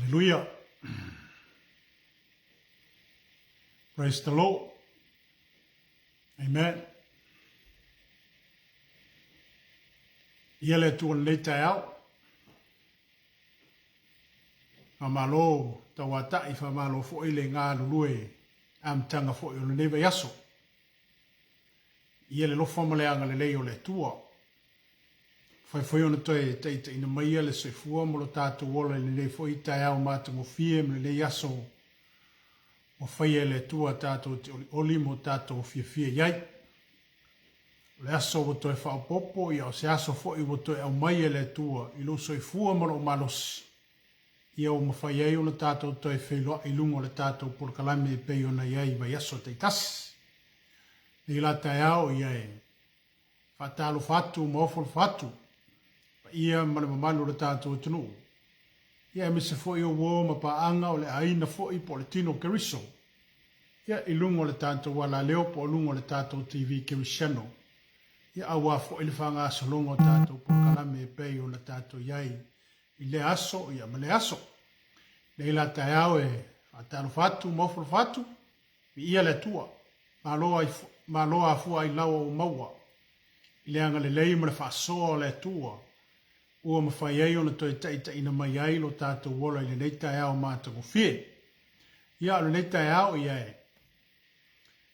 Hallelujah. Praise the Lord. Amen. Ia le Atua lenei taeao. Faamalo tauata'i, faamalo foi le galulue amataga foi o lenei vaiaso. Ia le lofa ma le agalelei o le Atua. Mafai foi ona toe taitaiina maia le soifua ma lo tatou ola i lenei foi taeao matagofie ma lenei aso ua faia e le Atua tatou te olioli ma o tatou fiafia i ai. O le aso ua toe faaopoopo, ia o se aso foi ua toe aumai e le Atua i lou soifua ma lou malosi, ia ua mafai ai ona tatou toe feiloai i luga o le tatou polokalame e pei ona i ai i vaiaso taitasi. Nei la taeao, ia e faatalofa atu ma ofo alofa atu i paia ma le mamalu o le tatou atunuu, ia aemaise foi o uo ma paaga o le aiga foi po o le tino o Keriso, ia i luga o le tatou alaleo po o luga o le tatou TV Kerisiano, ia aua foi le faagasologa o tatou polokalame e pei ona tatou i ai i lea aso ia ma lea aso. Nei la taeao e faatalofa atu ma ofo alofa atu, viia le Atua, malo ai, malo afua ai laua ua maua i le agalelei ma le faasoa o le Atua ua mafai ai ona toe taitaiina mai ai lo tatou ola i lenei taeao matagofie. Ia, o lenei taeao, ia e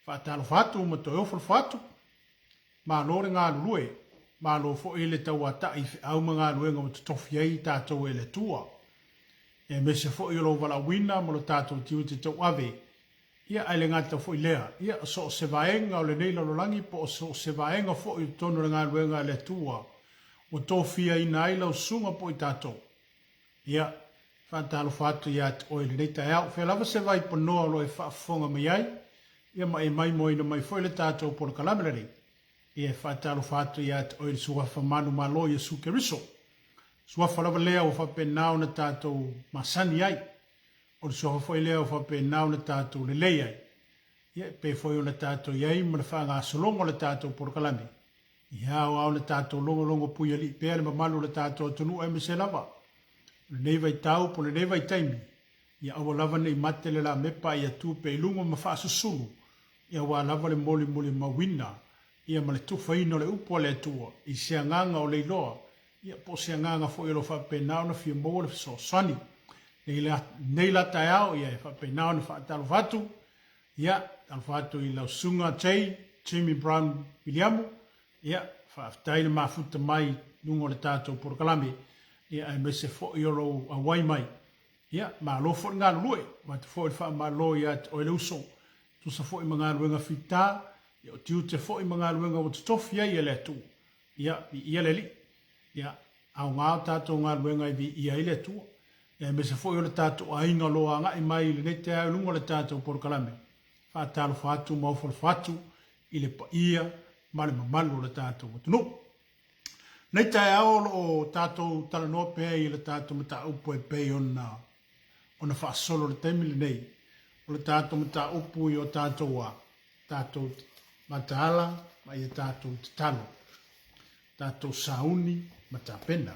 faatalofa atu ma toe ofo alofa atu, malo le galulue, malo foi le tauata'i i feau ma galuega ua totofi ai i tatou e le Atua, aemaise foi o lou valaauina ma lo tatou tiute tauave Ia, ae le gata foi lea, ia, so o se vaega o lenei lalolagi po o so o se vaega foi i totonu o le galuega a le Atua ua tofiaina ai lau susuga po o i tatou. Ia, faatalofa atu ia te oe i lenei taeao. Fea lava se vaipanoa o lo o e faafofoga mai ai, ia ma e maimoaina mai foi le tatou polokalame lenei. Ia, e faatalofa atu ia te oe i le Suafa manumalo Iesu Keriso. Suafa lava lea ua faapena ona tatou masani ai. O le suafa foi lea ua faapena ona tatou lelei ai, ia e pei foi ona tatou i ai ma le faagasologa o le tatou polokalame, ia aoao ona tatou logologo puialii pea le mamalu o le tatou atunuu aemaise lava o lenei vaitau po o lenei vaitaimi, ia aua lava ne i mate le lamepa a ia tu pea i luga ma faasusulu, ia aua lava le molimoli-mauina ia ma le tufaina o le upu a le Atua i se agaga o leiloa Ia, po o se agaga foi o lo o faapena ona fia maua le fesoasoani. Nei la, nei la taeao, ia e faapena ona faatalofa atu, ia, talofa atu i lau susuga Jay, Jimmy Brown Viliamu, ia, faafetai le mafuta mai luga o le tatou polokalame, ia, aemaise foi o lou auai mai. Ia, malo foi le galulue, avatu foi le faamalo ia te oe le uso, tusa foi ma galuega fita, ia, o tiute foi ma galuega ua totofi ai e le Atua. Ia, viia le Alii. Ia, aoga o tatou galuega e viia ai le Atua. Ia, aemaise foi o le tatou aiga o lo o agai mai i lenei taeao i luga o le tatou polokalame. Faatalofa atu ma ofo alofa atu i le paia ma le mamalu o le tatou atunuu. Nei taeao o lo o tatou talanoa pea i le tatou mataupu e pei ona ona faasolo i le taimi lenei. O le tatou mataupu i o tatou a tatou mataala ma ia tatou tatalo, tatou sauni ma tapena.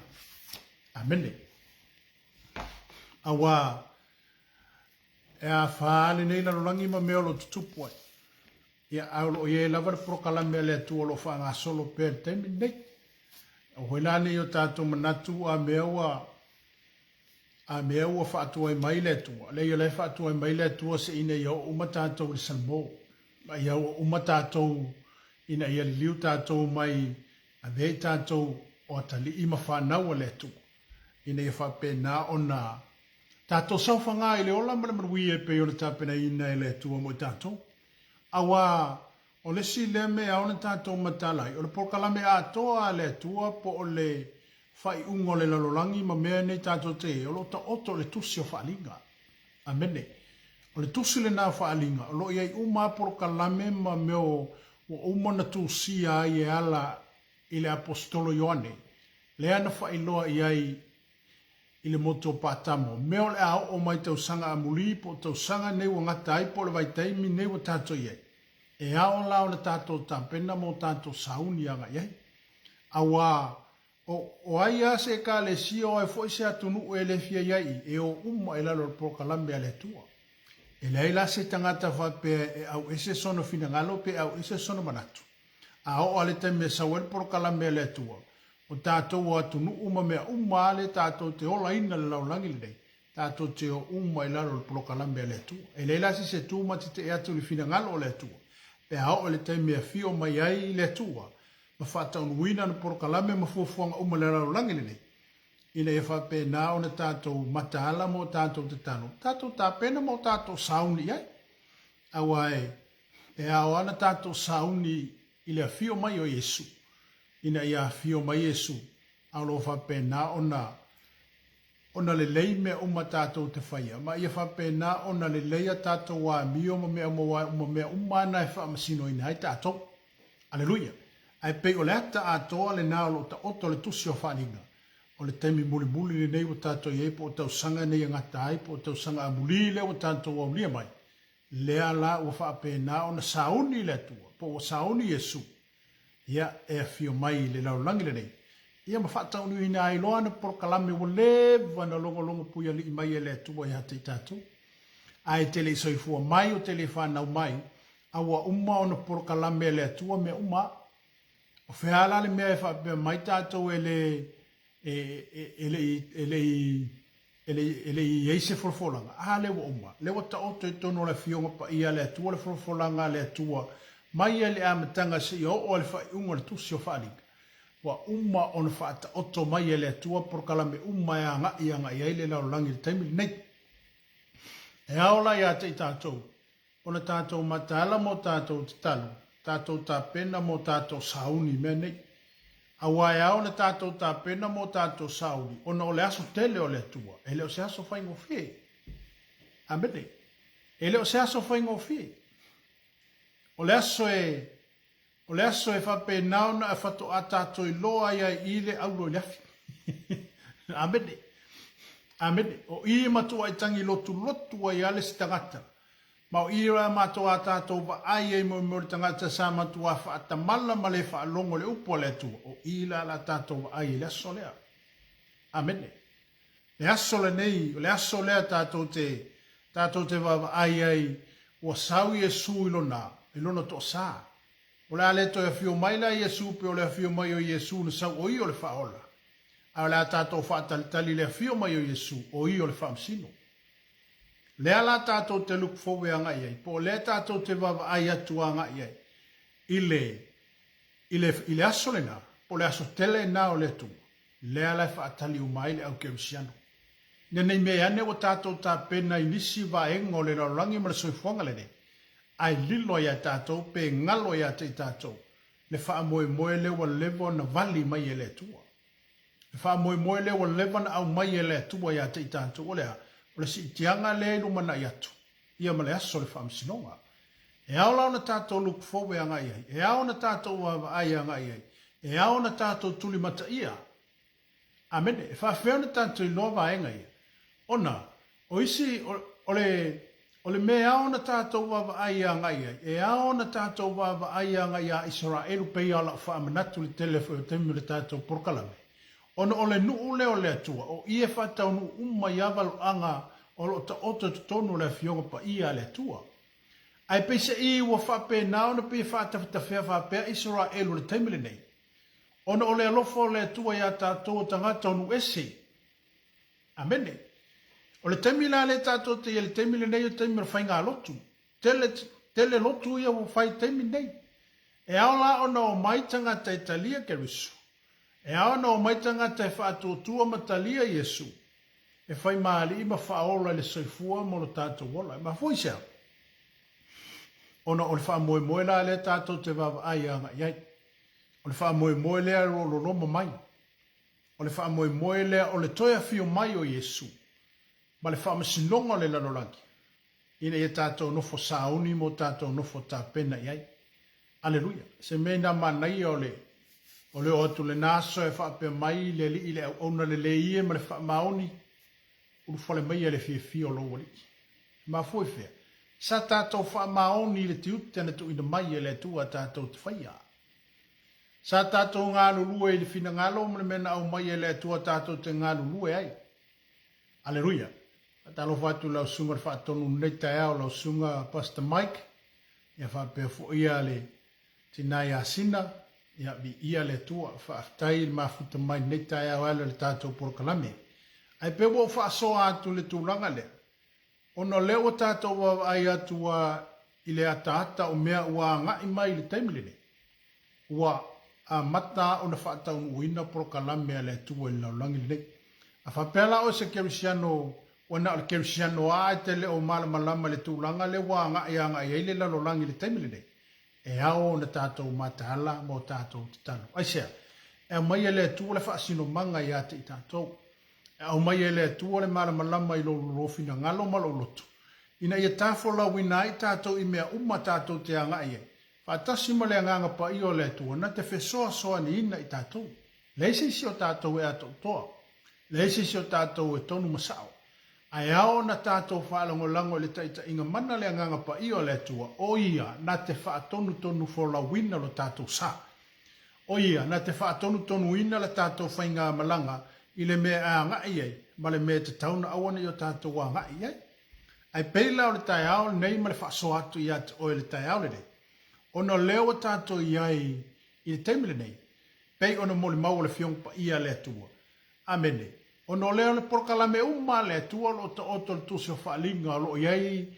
Amene. Auā e āfā lenei lalolagi ma mea o lo o tutupu ai. Ia, ae o lo o i ai lava le polokalame a le Atua o lo o faagasolo pea i le taimi lenei. Aua foi la ne i o tatou manatu a mea ua A mea ua faatuai mai le Atua, leai o la e faatuai mai le Atua se ina ia oo uma tatou i le salmo, ma ia oo uma tatou ina ia liliu tatou mai avea i tatou o atalii ma fanau a le Atua, ina ia faapena ona tatou saofaga i le ola ma le manuia e pei ona tapenaina e le Atua mo i tatou. Aua O le isi lea mea e ao ona tatou mataala ai, o le polokalame atoa a le Atua po o le faaiuga o le lalolagi ma mea nei tatou te i ai, o lo o taoto i le Tusi o Faaaliga. Amene. O le Tusi lena o Faaaliga, o lo o i ai uma lava polokalame ma mea ua uma ona tusia ai e ala i le Aposetolo Ioane, lea na faailoa i ai i le motu o Patamo, mea o le a oo mai tausaga amuli po o tausaga nei ua gata ai po o le vaitaimi nei ua tatou i ai. E ao la ona tatou tapena mo tatou sauni agai ai. Aua O, o ai lava se Ekalesia, o ai foi se atunuu e le fia i ai i, e o uma i lalo o le polokalame a le Atua. E leai la se tagata faapea e auese sona finagalo pe auese sona manatu. A oo lava le taimi e sau ai le polokalame a le Atua, o tatou o atunuu ma mea uma lava lea tatou te olaina i le lalolagi lenei, tatou te o uma i lalo o le polokalame a le Atua. E leai la se isi e tu ma tetee atu i le finagalo o le Atua, pe a oo i le taimi e afio mai ai le Atua ma faataunuuina ana polokalame ma fuafuaga uma i le lalolagi lenei, ina ia faapena ona tatou mataala ma o tatou tatalo, tatou tapena ma o tatou sauni i ai. Aua e, e ao lava ona tatou sauni i le afio mai o Iesu, ina ia afio mai Iesu, a o lo o faapena ona ona lelei mea uma tatou te faia, ma ia faapena ona lelei a tatou amio ma mea uma, aua uma mea uma lava na e faamasinoina ai tatou. Aleluia! Ae pei o le ata atoa lena o lo o taoto le Tusi o Faaaliga, o le taimi mulimuli lenei ua tatou i ai po o tausaga nei e gata ai po o tausaga amuli lea ua tatou aulia mai, lea la ua faapena ona sauni le Atua, po ua sauni Iesu, ia, e afio mai i le lalolagi lenei, ia ma faataunuuina ai loa ana polokalame ua leva ona logologo puialii mai e le Atua ia te i tatou. Ae te le i soifua mai o te le i fanau mai, a ua uma ona polokalame e le Atua mea uma a. O fea la le mea e faapea mai tatou e le, e, e, e le i, e le i, e le, e le i i ai se folafolaga, a lea ua uma, lea ua taoto i totonu o le Afioga Paia a le Atua le folafolaga a le Atua mai lava i le amataga seia oo i le faaiuga o le Tusi o Faaaliga. Ua uma ona faataoto mai e le Atua polokalame uma e agai agai ai le lalolagi i le taimi lenei. E ao la ia te i tatou ona tatou mataala mo tatou tatalo, tatou tapena mo tatou sauni i mea nei. Aua e ao ona tatou tapena mo tatou sauni, ona o le aso tele o le Atua, e le o se aso faigofie. Amene. E le o se aso faigofie. O le aso e O le aso e faapena ona e faatoa tatou iloa ai ai i le aulo i le afi. Amene. Amene. O i e matuai tangi lotulotu ai a le isi tagata. Ma o i a matou a tatou vaai ai mo le tagata sa matuā faatamala ma le faalogo i le upu a le Atua, o i la la tatou vaai i le aso lea. Amene. Le aso lenei, o le aso lea tatou te, tatou te vaavaai ai, ua sau Iesu i lona, i lona toasa. O le a le toe afio mai la Iesu pe o le afio mai o Iesu na sau o ia o le Faaola, a o le a tatou faatalitali i le afio mai o Iesu, o ia o le Faamasino. Lea la tatou te look forward agai ai, po o lea tatou te vaavaai atu agai ai i le, i le, i le aso lena, po o le aso tele lena o le Atua. Lea la e faatali uma ai le au kerisiano. Ina nei mea ane ua tatou tapena i nisi vaega o le lalolagi ma le soifuaga lenei, ae lilo ai ia tatou pe galo ia te i tatou le faamoemoe lea ua leva ona vali mai e le Atua. Le faamoemoe lea ua leva ona aumai e le Atua ia te i tatou, o le a? O le siitiaga lea i lumanai atu, ia ma le aso o le faamasinoga. E ao la ona tatou look forward agai ai, e ao ona tatou vaavaai agai ai, e ao ona tatou tulimataia. Amene. E faafefea ona tatou iloa vaega ia? Ona, o isi, o, o le, o le mea e ao ona tatou vaavaai agai ai, e ao ona tatou vaavaai agai ia Isaraelu pei lava o lau faamanatu i le tele foi o taimi o le tatou polokalame, Ona o le nuu lea o le Atua, o i e faataunuu uma i avaloaga o lo o taoto i totonu o le Afioga Paia a le Atua. Ae peiseai ua faapena ona pei e faatafetafea faapea Isaraelu i le taimi lenei, ona o le alofa o le Atua iā tatou o tagata o nuu ese. Amene. O le taimi la lea tatou te i ai i le taimi lenei o le taimi o le faigalotu. Tele, tele lotu ia ua fai i le taimi lenei. E ao la ona omai tagata e talia Keriso. E ao ona omai tagata e faatuatua ma talia Iesu, e fai ma alii ma faaola i le soifua mo lo tatou ola. E mafua i se a? Ona o le faamoemoe la lea tatou te vaavaai agai ai. O le faamoemoe lea o lo o loloma mai. O le faamoemoe lea o le toe afio mai o Iesu ma le faamasinoga o le lalolagi, ina ia tatou nofo sauni ma o tatou nofo tapena i ai. Aleluia! Se mea inā manaia o le, o le oo atu lena aso e faapea mai le Alii i le auauna lelei e ma le faamaoni, ulufale maia le fiafia o lou Alii. E mafua i fea? Sa tatou faamaoni i le tiute na tuuina mai e le Atua tatou te faia. Sa tatou galulue i le finagalo ma le mea na aumai e le Atua tatou te galulue ai. Aleluia! Faatalofa atu i lau Susuga i le Faatonu i lenei taeao, lau Susuga Pastor Mike, ia faapea foi ia le tina ia Sina, ia viia le Atua. Faafetai i le mafuta mai i lenei taeao e ala i le tatou polokalame. Ae pei ua ou faasoa atu i le tulaga lea, Ona o lea ua tatou vaavaai atu a i le ataata o mea ua agai mai i le taimi lenei, ua amata ona faataunuuina polokalame a le Atua i le lalolagi lenei. A faapea la oe se Kerisiano, ua na o le Kerisiano a e te le o malamalama i le tulaga lea ua agai agai ai le lalolagi i le taimi lenei, e ao ona tatou mataala ma o tatou tatalo. Aisea? E aumai e le Atua le faasinomaga ia te i tatou. E aumai e le Atua le malamalama i lou finagalo ma lou loto, ina ia tafolauina ai tatou i mea uma tatou te agai ai, faatasi ma le Agaga Paia o le Atua na te fesoasoaniina i tatou. Leai se isi o tatou e atoatoa, leai se isi o tatou e tonu ma sao, ae ao ona tatou faalagolago i le taitaiga mana le Agaga Paia o le Atua, o Ia na te faatonutonu folauina lo tatou sa. O ia na te faatonutonuina la tatou faigamalaga i le mea e agai ai ma le mea e tatau ona aua ne i o tatou agai i ai. Ae pei la o le taeao lenei ma le faasoa atu ia te oe i le taeao lenei, ona o lea ua tatou i ai i le taimi lenei, pei ona molimau o le Afioga Paia a le Atua. Amene. Ona o lea o le polokalame uma a le Atua o lo o taoto i le Tusi o Faaaliga o lo o i ai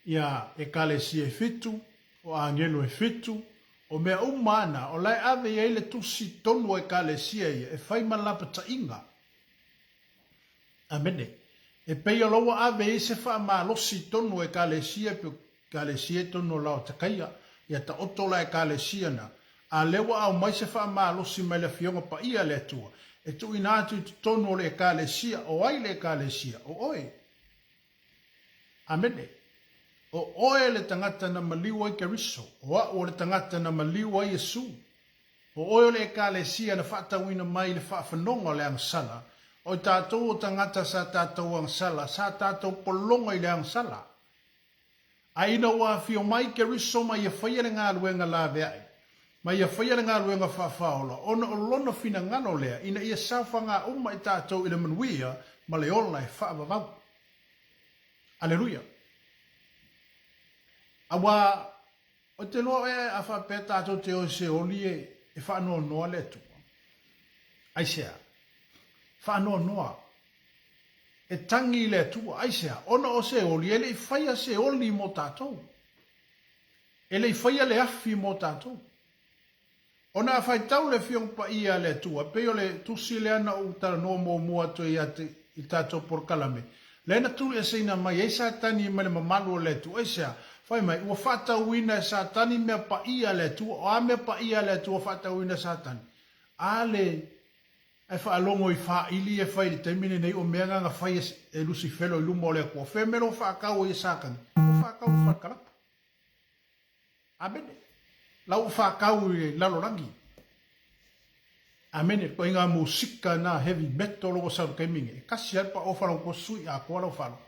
ia Ekalesia e fitu, o agelo e fitu, O mea uma ana, o la e ave i ai le tusi tonu a Ekalesia ia e fai ma lapataiga. Amene. E pei o la ua ave i ai se faamalosi tonu a Ekalesia pe Ekalesia i totonu o Laotakaia, ia taoto la Ekalesia na, a lea ua aumai se faamalosi mai le Afioga Paia a le Atua, e tuuina atu i totonu o le Ekalesia, o ai le Ekalesia? O oe. Amene. O oe le tagata na maliu ai Keriso, o a'u o le tagata na maliu ai Iesu. O oe o le Ekalesia na faatauina mai i le faafanoga o le agasala, o i tatou o tagata sa tatou agasala, sa tatou pologa i le agasala. A ina ua afio mai Keriso ma ia faia le galuega laveai, ma ia faia le galuega faafaaola, ona o lona finagalo lea ina ia saofaga uma i tatou i le manuia ma le ola e faavavau. Aleluia! Aua o te loa oe a faapea tatou te o i se oli e faanoanoa le Atua. Aisea? Faanoanoa. E tangi i le Atua. Aisea? Ona o se oli, e le i faia se oli mo tatou. E le i faia le afi mo tatou. Ona a faitau le Afioga Paia a le Atua, pei o le tusi lea na ou talanoa muamua atu ai ia te i le tatou polokalame, lea na tuueseina mai ai Satani mai le mamalu o le Atua. Aisea? Fai mai, ua faatauina e Satani mea paia a le Atua. O a mea paia a le Atua faatauina e Satani? A le ae faalogo i faili e fai i le taimi lenei o mea na na fai e Lusifelo i luma o le Atua. Fea mea la ua faatau ai e Satani? Ua faatau i le fale kalapu. Amene. La ua faatau i le lalolagi. Amene. Ituaiga musika na heavy metal ua sau i le taimi nei, e kasi lava le paofa lau tua sui atoa lau faalogo.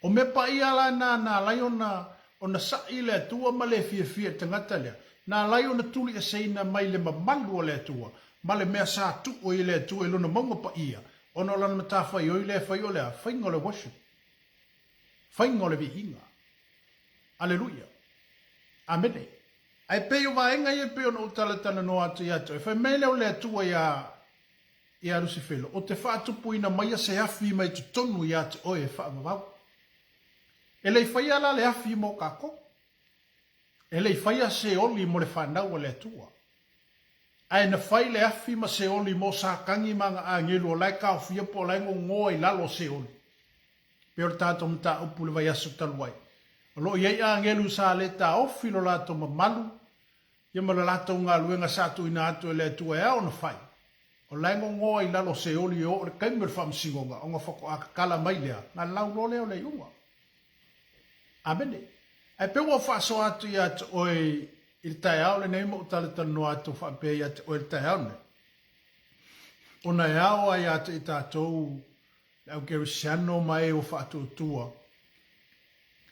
O mea paia la na na alai ona ona sa'i le Atua ma le fiafia i le tagata lea, na alai ona tulieseina mai le mamalu o le Atua ma le mea sa tuu ai e le Atua i lona mauga paia, ona o lana matafaioi lea e fai o le a? Faiga o le worship. Faiga o le viiga. Aleluia. Amene. Ae pei o vaega ia e pei ona ou talatalanoa atu ia te oe, fai mai lea o le Atua iā, iā Lusifelo, o te faatupuina maia se afi mai totonu ia te oe e faavavau. E le i faia la le afi mo kākou. E le i faia se oli mo le fanau a le Atua. Ae na fai le afi ma se oli mo Satani ma ana agelu o la e taofia po o la e gogoa i lalo o se oli. Pei o le tatou mataupu i le vaiaso talu ai. O lo o i ai agelu sa le taofi lo latou mamalu ia ma le latou galuega sa tuuina atu e le Atua e ao ona fai. O la e gogoa i lalo o Seoli e oo i le taimi o le faamasinoga ona faatoa tatala mai lea, na lau loa lea o le iuga. Amene. Ae pei ua ou faasoa atu ia te oe i le taeao lenei ma ou talatalanoa atu faapea ia te oe i le taeao lenei, ona e ao ai ia te i tatou le au kerisiano ma e ua faatuatua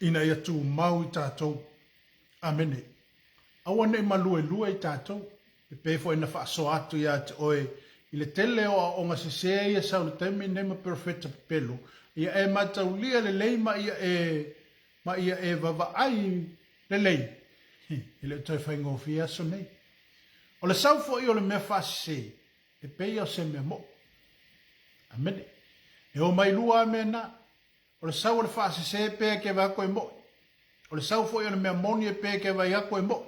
ina ia tumau i tatou. Amene. Aua ne i maluelue i tatou. E pei foi na faasoa atu ia te oe i le tele o aoaoga sesē ia sau i le taimi lenei ma perofeta pepelo, ia e mataulia lelei ma ia e ma ia e vavaai lelei. E le o toe faigofie aso nei. O le sau foi o le mea faasesē, e pei o se mea moʻo. Amene. E omai lua a mea na. O le sau o le faasese pea e ke vaai aku e moʻi. O le sau foi o le mea moni e pea e ke vaai aku e moʻi.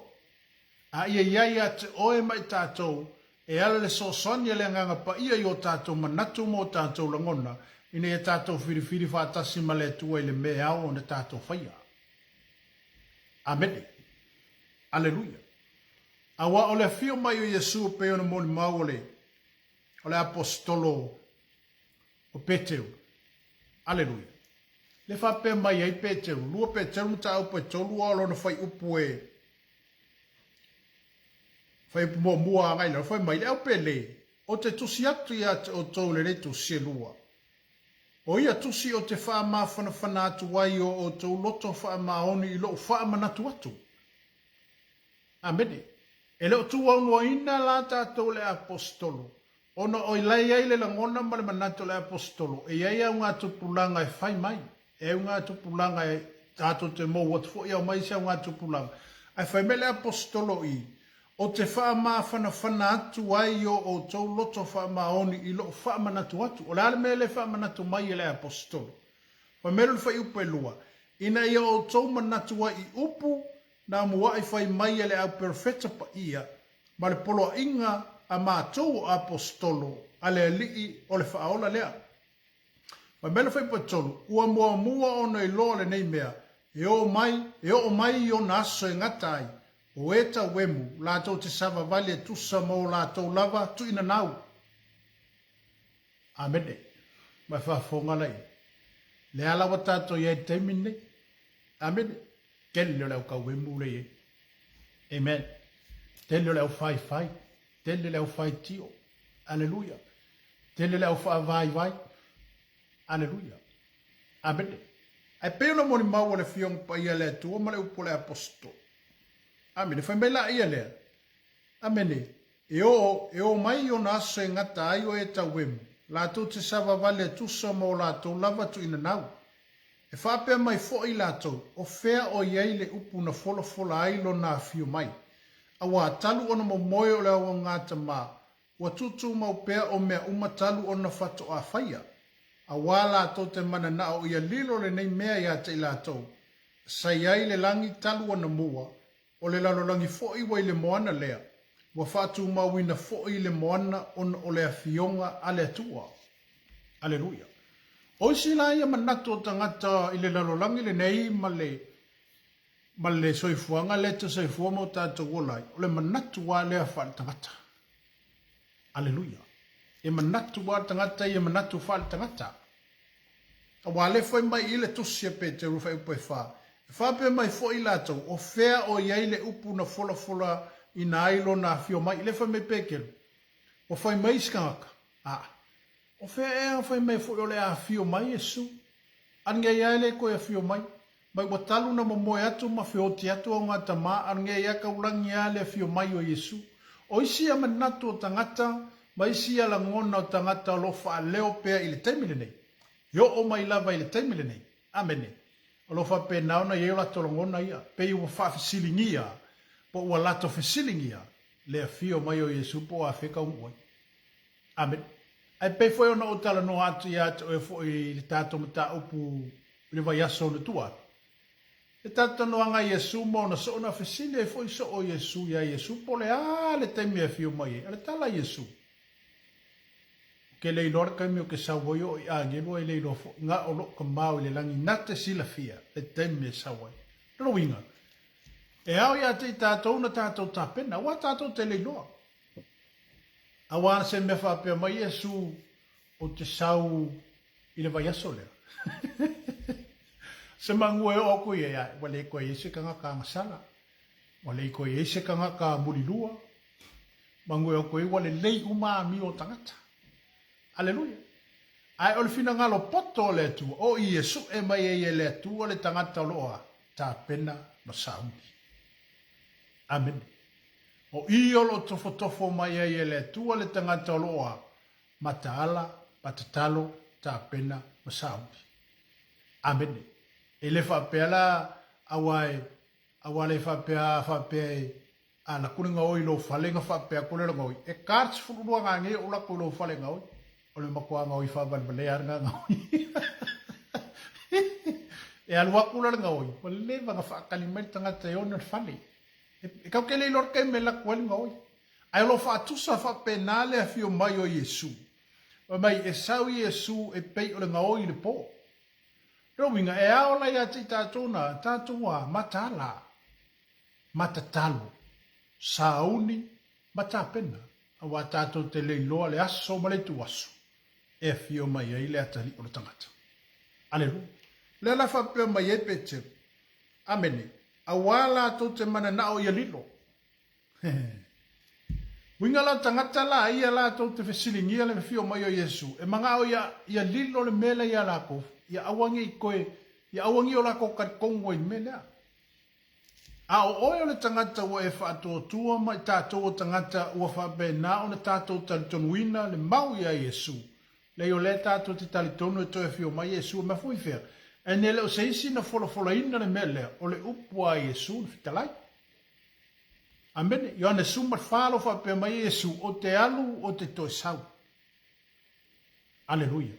A ia i ai ia te oe ma i tatou, e ala le soasoani a le Agaga Paia i o tatou manatu ma o tatou lagona, ina ia tatou filifili faatasi ma le Atua i le mea e ao ona tatou faia. Amene. Aleluia. Aua o le afio mai o Iesu e pei ona molimau o le, o le Aposetolo o Peteru. Aleluia. Le faapea mai ai Peteru, 2 Peteru mataupu e 3 a o lona fuaiupu e fuaiupu muamua agai lalo, fai mai, le au pele, o te tusi atu ia te outou lenei tusi e lua. O ia tusi o te faamafanafana atu ai o outou loto faamaoni i lou faamanatu atu. Amene. E le o tuaunuaina la tatou le Aposetolo, Ona o la e i ai le lagona ma le manatu o le Aposetolo, e i ai augatupulaga e fai mai, e augatupulaga e tatou te mou atu foi aumai isi augatupulaga, ae fai mai le Aposetolo i, O te faamafanafana atu ai i o outou loto faamaoni i lou faamanatu atu. O le a le mea lea e faamanatu mai e le Aposetolo? Fai mai lona fuaiupu e lua, Ina ia outou manatu ai i upu na mua'i fai mai e le Au Perofeta Paia ma le poloaiga a matou o Aposetolo a le Alii o le Faaola lea. Fai mai le Fuaipatolu, Ua muamua ona iloa lenei mea, e ō mai, e oo mai i ona aso e gata ai, o e tauemu, latou te savavali e tusa ma o latou lava tuinanau. Amene. Ma e faafofoga la i ai. Lea la ua tatou i ai i le taimi lenei. Amene. Tele o le au tauemu lea i ai. Amen. Tele o le au faifai. Tele le au faitio. Aleluia. Tele le au faavaivai. Aleluia. Amene. Ae pei ona molimau a le Afioga Paia a le Atua ma le upu a le Aposetolo. Amene. Fai mai laia lea. Amene. E oo, e oo mai i ona aso e gata ai o e tauemu, latou te savavali atusa ma o latou lava tuinanau. E faapea mai foi latou, o fea o i ai le upu na folafola ai lona afio mai? Auā, talu ona momoe o le auaugatama, ua tutumau pea o mea uma talu ona fatoa faia. Auā latou te mananao ia lilo lenei mea ia te i latou, sa i ai le lagi talu ona mua, O le lalolagi foi ua i le moana lea, ua faatumauina foi i le moana ona o le Afioga a le Atua. Aleluia. O isi la ia manatu o tagata i le lalolagi lenei ma le, ma le soifuaga lea te soifua ma o tatou ola ai, o le manatu lava lea faaletagata. Aleluia. E manatu lava le tagata ia manatu faaletagata. Aua lea fai mai i le Tusi a Peteru fuaiupu e fa, E faapea mai foi latou, O fea o i ai le upu na folafolaina ai lona afio mai? Lea fai mai Peteru, Ua fai mai isi tagata, Aa, o fea ea na fai mai foi o le a afio mai Iesu? Anei a e le toe afio mai, mai ua talu na momoe atu ma feoti atu au gatama, anei a taulagi a le afio mai o Iesu. O isi ia manatu o tagata ma isi ia lagona o tagata o lo o faaleo pea i le taimi lenei, e oo mai lava i le taimi lenei. Amene. O lo o faapena ona i ai o latou lagona ia, pei ua faafesiligia, po ua latou fesiligia le afio mai o Iesu po o afea e taunuu ai. Amene. Ae pei foi ona ou talanoa atu ia te oe foi i le tatou mataupu i le vaiaso na tua atu, le talatalanoaga a Iesu ma ona soo na fesili ai foi soo o Iesu iā Iesu po o le a le taimi e afio mai ai. O le tala a Iesu, Ou ke le iloa le taimi o ke sau ai o i agelu ai le iloa foi, na o lou Tama o i le lagi na te silafia le taimi e sau ai. Lona uiga, e ao ia te i tatou na tatou tapena, aua tatou te le iloa. Aua se mea faapea mai Iesu ou te sau i le vaiaso lea. Se magu e oo atu i ai, ae ua le toe i ai se tagata agasala, ua le toe i ai se tagata mulilua, magu e oo atu i ai ua lelei uma amio o tagata. Aleluia! Ae o le finagalo poto o le Atua, o i e sue mai ai e le Atua le tagata o lo o tapena ma sauni. Amene. O i o lo o tofotofo mai ai e le Atua le tagata o lo o a, mataala, matatalo, tapena ma sauni. Amene. E le faapea la aua e, aua le faapea a faapea e, a laku le gaoi i lou fale nga faapea aku le gaoi, e ka le 12 gage o laku i lou fale gaoi. O le matua gaoi faavalevalea lena gaoi. E alu aku la le gaoi, ua leva ona faatali mai le tagata e ona le fale. E kau ke le iloa le taimi e laku ai le gaoi. Ae o lo o faatusa faapena le afio mai o Iesu. Fai mai, e sau Iesu e pei o le gaoi i le po. Lona uiga, e ao la ia te i tatou na, tatou a mataala, matatalo, sauni ma tapena, aua tatou te le iloa le aso ma le ituaso e afio mai ai le atalii o le tagata. Aleluia. O lea la faapea mai ai Peteru, Amene, aua latou te mananao ia lilo. Uiga la o tagata la ia latou te fesiligia le afio mai o Iesu, e manao ia, ia lilo le mea lea ia lakou, ia aua nei toe, ia aua nei o lakou talitonu ai i le mea lea. A o oe o le tagata ua e faatuatua ma i tatou o tagata ua faapena ona tatou talitonuina le mau ia Iesu, Leai o lea tatou te talitonu e toe afio mai Iesu e mafua i fea? Ene e le o se isi na folafolaina le mea lea, o le upu a Iesu na fetalai. Amene. Ioane 14 lo faapea mai e Iesu, O te alu, o te toe sau. Aleluia.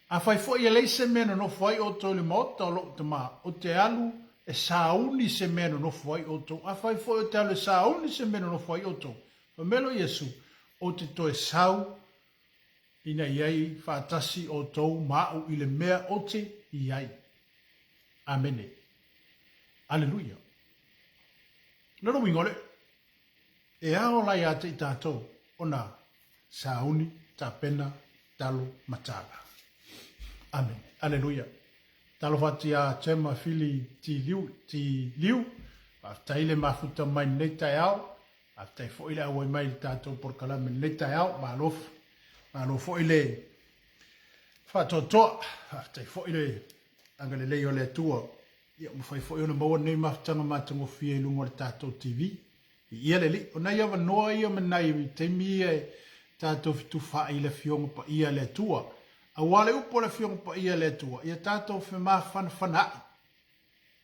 Afai foi e leai se mea nonofo ai outou i le maota o lou Tama, o te alu e sauni se mea nonofo ai outou. Afai foi o te alu e sauni se mea nonofo ai outou, fai mai loa Iesu, o te toe sau ina i ai faatasi outou ma au i le mea ou te i ai. Amene. Aleluia. Lona uiga o le, e ao la ia te i tatou ona sauni, tapena, talo ma tala. Amene. Aleluia. Talofa atu ia Gemma Fili Ti Liu, Ti Liu. Faafetai le mafuta mai lenei taeao. Faafetai foi le auai mai i le tatou polokalame i lenei taeao. Malo, malo foi le faatoatoa. Faafetai foi le agalelei o le Atua. Ia, ua mafai foi ona maua lenei mafutaga matagofie i luga o le tatou TV. Viia le Alii. O nai avanoa ia ma nai taimi ia e tatou fetufaai i le Afioga Paia a le Atua. Aua le upu a le Afioga Paia a le Atua, ia tatou femafanafanaa'i.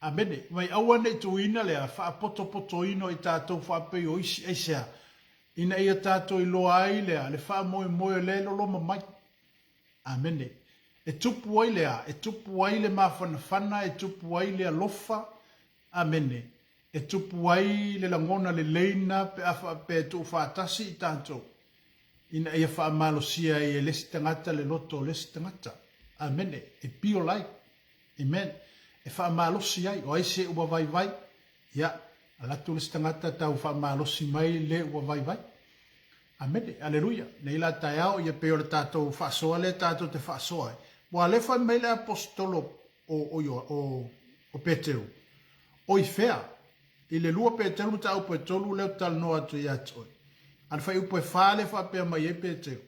Amene. Mai aua ne i tuuina lea faapotopotoina o i tatou faapei o isi aisea, ina ia tatou iloa ai lea le faamoemoe o lea e loloma mai. Amene. E tupu ai lea, e tupu ai le mafanafana, e tupu ai le alofa. Amene. E tupu ai le lagona lelei na pe a faapea e tuufaatasi i tatou, ina ia faamalosia ai e le isi tagata le loto o le isi tagata. Amene. E pio ai. Amen. E faamalosi ai. O ai se ua vaivai? Ia, alu atu le isi tagata tau faamalosi mai le ua vaivai. Amene. Aleluia. Nei la taeao, ia pei o le tatou faasoa lea tatou te faasoa ai. Ua le fai mai le aposetolo o, o, o, o Peteru, o i fea? I le 2 Peteru mataupu e 3 lea ou te talanoa atu ia te oe. A le fuaiupu e 4 lea e faapea mai ai Peteru.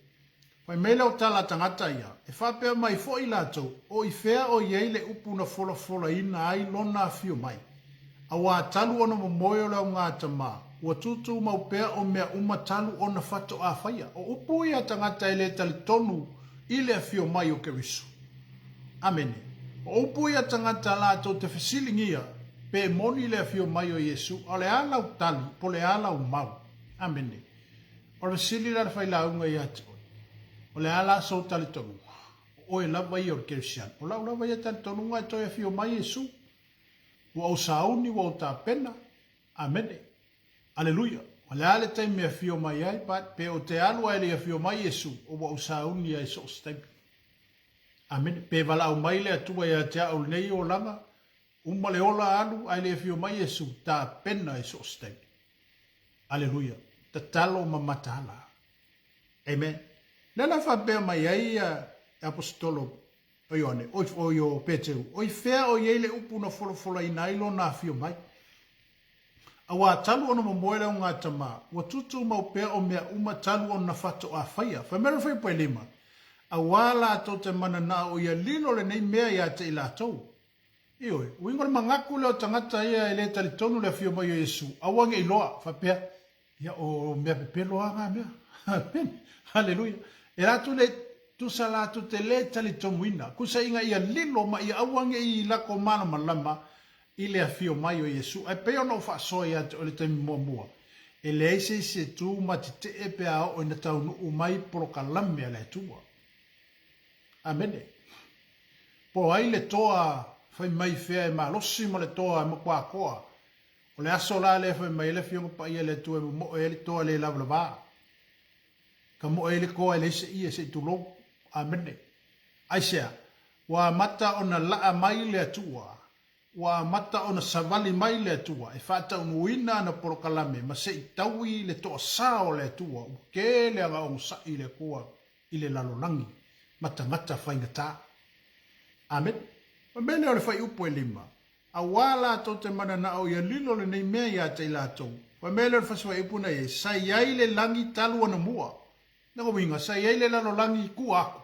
Fai mai lea o tala a tagata ia, e faapea mai foi latou, o i fea o i ai le upu na folafolaina ai lona afio mai? Auā talu ona momoe o le augātamā, ua tūtūmau pea o mea uma talu ona fatoā faia. O upu ia a tagata e le talitonu i le afio mai o Keriso. Amene. O upu ia a tagata latou te fesiligia pe moni le afio mai o Iesu, a o le a lau tali, po le a lau mau? Amene. O le fesili la le failauga ia te oe, o le a la sou talitonuga? O oe lava ia o le Kerisiano. O lau lava ia talitonuga e toe afio mai Iesu. Ua ou sauni, ua ou tapena. Amene. Aleluia. O le a le taimi e afio mai ai, but pe ou te alu ae le i afio mai Iesu, o ua ou sauni ai so o se taimi. Amene. Pe valaau mai le Atua ia te au lenei olaga, Uma le ola alu ae le afio mai Iesu, tapena i so o se taimi. Aleluia. Tatalo ma mataala. Amen. Lea la faapea mai ai ia Aposetolo o Ioane, o, o, o Peteru, o i fea o i ai le upu na folafolaina ai lona afio mai? Auā talu ona momoe le augātamā, ua tūtūmau pea o mea uma talu ona fatoā faia. Fai mai le fuaiupu e 5, Auā latou te mananao ia lilo lenei mea ia te i latou. Ioe, uiga o le manatu lea o tagata ia e le talitonu le afio mai o Iesu, aua ne i loa, faapea, Ia, o mea pepelo lava na mea. Amen. Haleluia. E latou le tusa latou te le talitonuina, tusa ina ia lilo ma ia aua ne i lako malamalama i le afio mai o Iesu. Ae pei ona ou faasoa ia te oe i le taimi muamua, e leai se isi e tu ma tetee pe a oo ina taunuu mai polokalame a le Atua. Amene. Po o ai le toa fai mai fea e malosi ma le toa e matua koa, O le aso la lea fai mai ai le Afioga Paia a le Atua e momoe ai le toa le lavalava. Ka moe ai le toa e leai se ie se i tulou. Amene. Aisea? Ua amata ona laa mai le Atua. Ua amata ona savali mai le Atua e faataunuuina ana polokalame ma se i taui le toasā o le Atua ua tele ana onosai le Atua i le lalolagi ma tagata faigata. Amene. Ma mea lea o le fuaiupu e lima, Auā latou te mananao ia lilo lenei mea iā te i latou. Fai mai lea o le fasifuaiupu na iai, Sa iai le lagi talu ana mua. Lona uiga, sa iai le lalolagi i tua aku.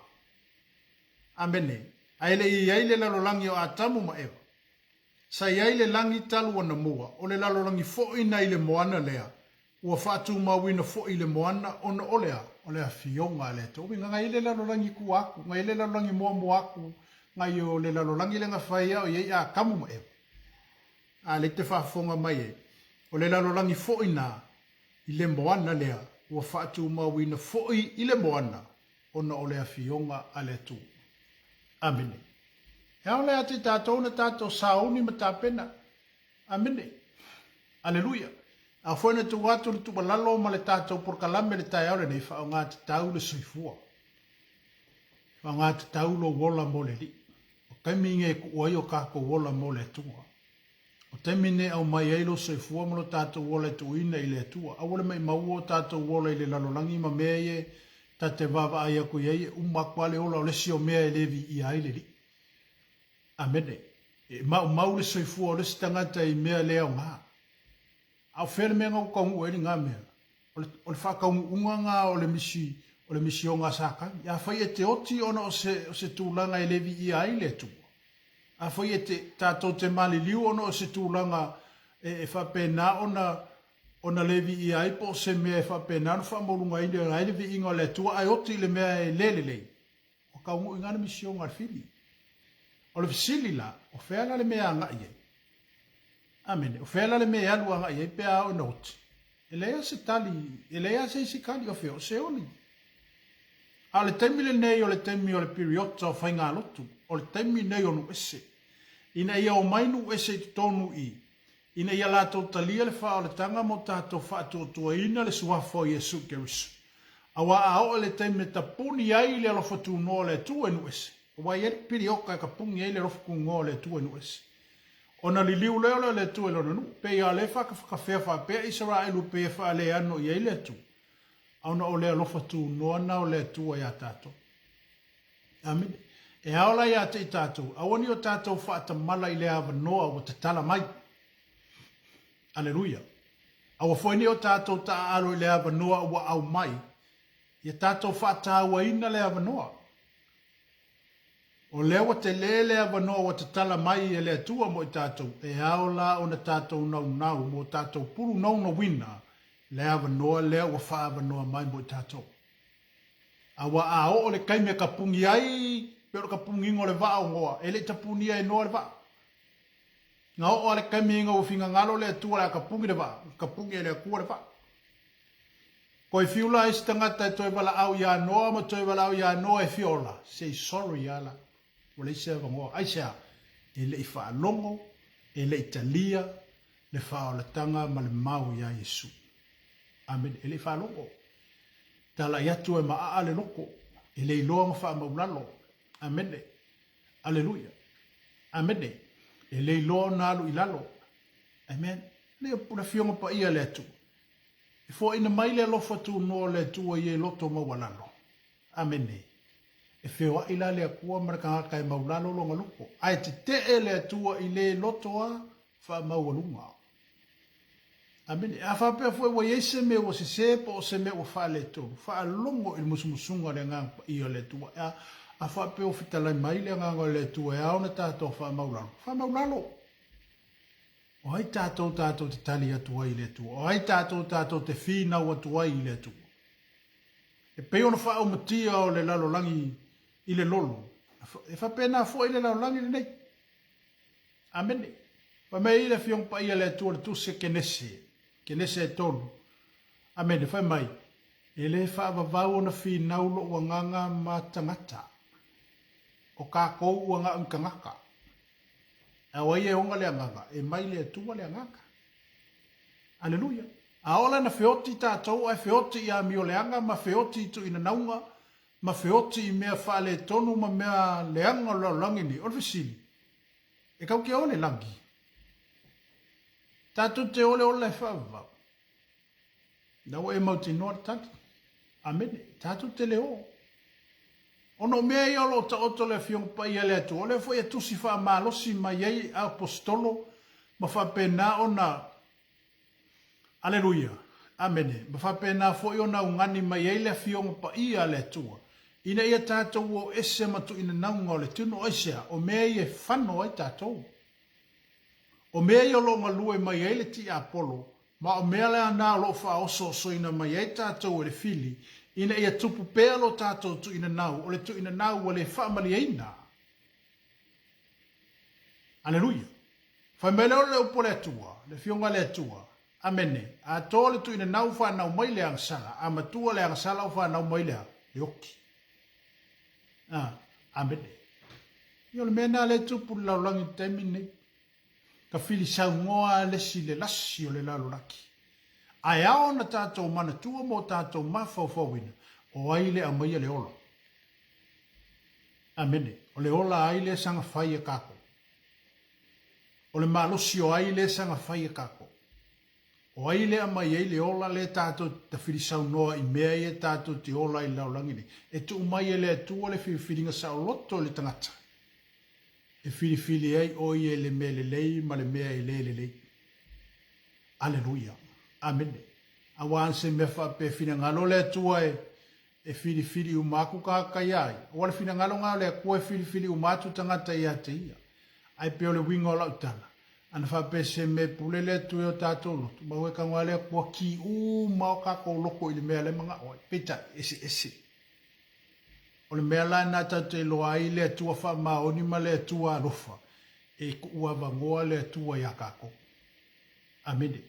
Amene. Ae le i iai le lalolagi o Atamu ma Eva. Sa iai le lagi talu ana mua, o le lalolagi foi na i le moana lea, Ua faatumauina foi le moana ona o le a? O le afioga a le Atua. Uiga, na i ai le lalolagi i tua atu, na i ai le lalolagi muamua atu, na i o le lalolagi lea na fai a o i ai Atamu ma Eva. A lea e te faafofoga mai ai, o le lalolagi foi na i le moana lea, ua faatumauina foi i le moana ona o le afioga a le Atua. Amene. E ao lea te i tatou na tatou sauni ma tapena. Amene. Aleluia. A foi na tuu atu le tuualalo ma le tatou polokalame i le taeao lenei, faaaoga tatau le soifua. Faaaoga tatau lou ola mo le Alii. O taimi nei e tuu ai o tatou ola mo le Atua. O taimi nei e aumai ai lou soifua ma lo tatou ola e tuuina i le Atua. Aua le maimauina o tatou ola i le lalolagi ma mea ia ta te vaavaai atu i ai e uma atu lava le ola o le isi o mea e le viia ai le Alii. Amene. E maumau le soifua o le isi tagata i mea le aoga. A o fea le mea na ua taunuu ai lena mea? O le, o le faataunuuga lena o le misi, o le misioga a Satani. Afai e te oti ona o se, o se tulaga e le viia ai le Atua. Afai e te, tatou te maliliu ona o se tulaga e, e faapena ona, ona le viia ai po o se mea e faapena ona faamaualugaina ai le viiga o le Atua ae oti i le mea e le lelei, Ua taunuu i ina le misioga a le fili. O le fesili la, o fea la le mea e agai ai? Amene. O fea la le mea e alu agai ai pe a oo ina oti? E leai lava se tali, e leai lava se isi tali, o fea? O Seoli. A o le taimi lenei o le taimi o le piriota o faigalotu, o le taimi nei o nuu ese. Ina ia omai nuu ese i totonu i, ina ia latou talia le faaolataga mo tatou faatuatuaina le Suafa o Iesu Keriso. Auā a oo i le taimi e tapuni ai le alofa tunoa o le Atua i nuu ese, auā e i ai le piriota e tapuni ai le alofa tunoa o le Atua i nuu ese. Ona liliu lea o le Atua i lona nuu, pei a o lea e faatafakafea faapea Isaraelu pei e faaleano i ai le Atua, ona o le alofa tunoa na o le Atua iā tatou. Amene. E ao la iā te i tatou, aua ne i o tatou faatamala i le avanoa ua tatala mai. Aleluia. Aua foi ne i o tatou taaalo i le avanoa ua aumai, ia tatou faatauaina le avanoa. O lea ua tele le avanoa ua tatala mai e le Atua mo i tatou, e ao la ona tatou naunau mo tatou pulu naunauina le avanoa lea ua faaavanoa mai mo i tatou. Aua a oo le taimi e tapuni ai, pei o le tapuniga o le vaa o Noa, e le i tapunia e Noa le vaa. Na oo lava le taimi ina ua finagalo le Atua o le a tapuni le vaa, ua tapuni e le Atua le vaa. Toe fiu la isi tagata e toe valaau iā Noa ma toe valaau iā Noa e fia ola, say sorry lava la, ua leai se avanoa. Aisea? E le i faalogo, e le i talia le faaolataga ma le mau iā Iesu. Amene. E le i faalogo. Talai atu e maaa le loko, e le iloa ona faamaulalo. Amene. Aleluia. Amene. E le iloa ona alu i lalo. Amen. Le Afioga Paia a le Atua. E foaina mai le alofa tunoa o le Atua i e loto maualalo. Amene. E feoai la le Atua ma le tagata e maulalo lona loto. Ae tetee le Atua i le loto a faamaualuga. Amene. A faapea foi ua i ai se mea ua sese po o se mea ua faaletonu, faalogo i le musumusuga o le Agaga Paia o le Atua. A, a faapea ua fetalai mai le Agaga o le Atua e ao ona tatou faamaulalo, faamaulalo. O ai tātou tātou te tali atu ai i le Atua? O ai tātou tātou te whīnau atu ai i le Atua? E pei ona faaaumatia o le lalolagi i le lolo, e faapena foi le lalolagi lenei. Amene. Fai mai le Afioga Paia le Atua le Tusi a Kenese, Kenese e tolu. Amene. Fai mai, e le faavavau ona finau lou agaga ma tagata. O kākou ua ga'u i tagata. A o ai e oga le agaga? E mai le Atua le agaga. Aleluia. A oo la ina feoti tatou ae feoti i amioleaga ma feoti i tuuinanauga ma feoti i mea faaletonu ma mea leaga o le lalolagi nei, o le fesili, e kau ke o le lagi? Tatou te o le ola e faavavau. Na ua e mautinoa le tali. Amene. Tatou te le o. Ona o mea ia o lo o taoto le Afioga Paia a le Atua, o lea foi e tusi faamalosi mai ai Aposetolo ma faapena ona, Aleluia! Amene. Ma faapena foi ona augani mai ai le Afioga Paia a le Atua, ina ia tatou o ese ma tuuinanauga o le tino. Aisea? O mea ia e fano ai tatou. O mea ia o lo o galue mai ai le tiapolo, ma o mea la na o lo o faaosoosoina mai ai tatou e le fili, ina ia tupu pea lo tatou tuuinanau, o le tuuinanau ua le faamalieina. Aleluia! Fai mai lea o le upu a le Atua, le Afioga a le Atua, Amene, a to le tuuinanau fanau mai le agasala, a matua le agasala o fanau mai le a? Le oki. A, amene. Ia o le mea lena lea e tupu i le lalolagi i le taimi lenei. Ka fili saunoa le isi le lasi o le lalolagi. Ae ao ona tatou manatua ma o tatou mafaufauina, o ai le aumaia le ola. Amene. O le ola a ai lea saga fai e kākou? O le malosi o ai lea saga fai e kākou? O ai le aumai ai le ola lea tatou te tafili saunoa i mea ia tatou te ola ai i le lalolagi nei? E tuu mai e le Atua le filifiliga saoloto i le tagata e filifili ai ʻo ia i le mea lelei ma le mea e le lelei. Aleluia. Amene. Aua se mea faapea finagalo le Atua e e filifili uma atu tagata iā ia. Ua le finagalo na o le Atua e filifili uma atu tagata iā te ia. Ae pei o le uiga o lau tala, ana faapea se mea e pule le Atua i o tatou loto, ma ua e tago lava le Atua ki uma o tatou loto i le mea la e manao ai. Peitai, eseese. O le mea la lena tatou te iloa ai le Atua faamaoni ma le Atua alofa, e tuu avanoa le Atua iā tatou. Amene.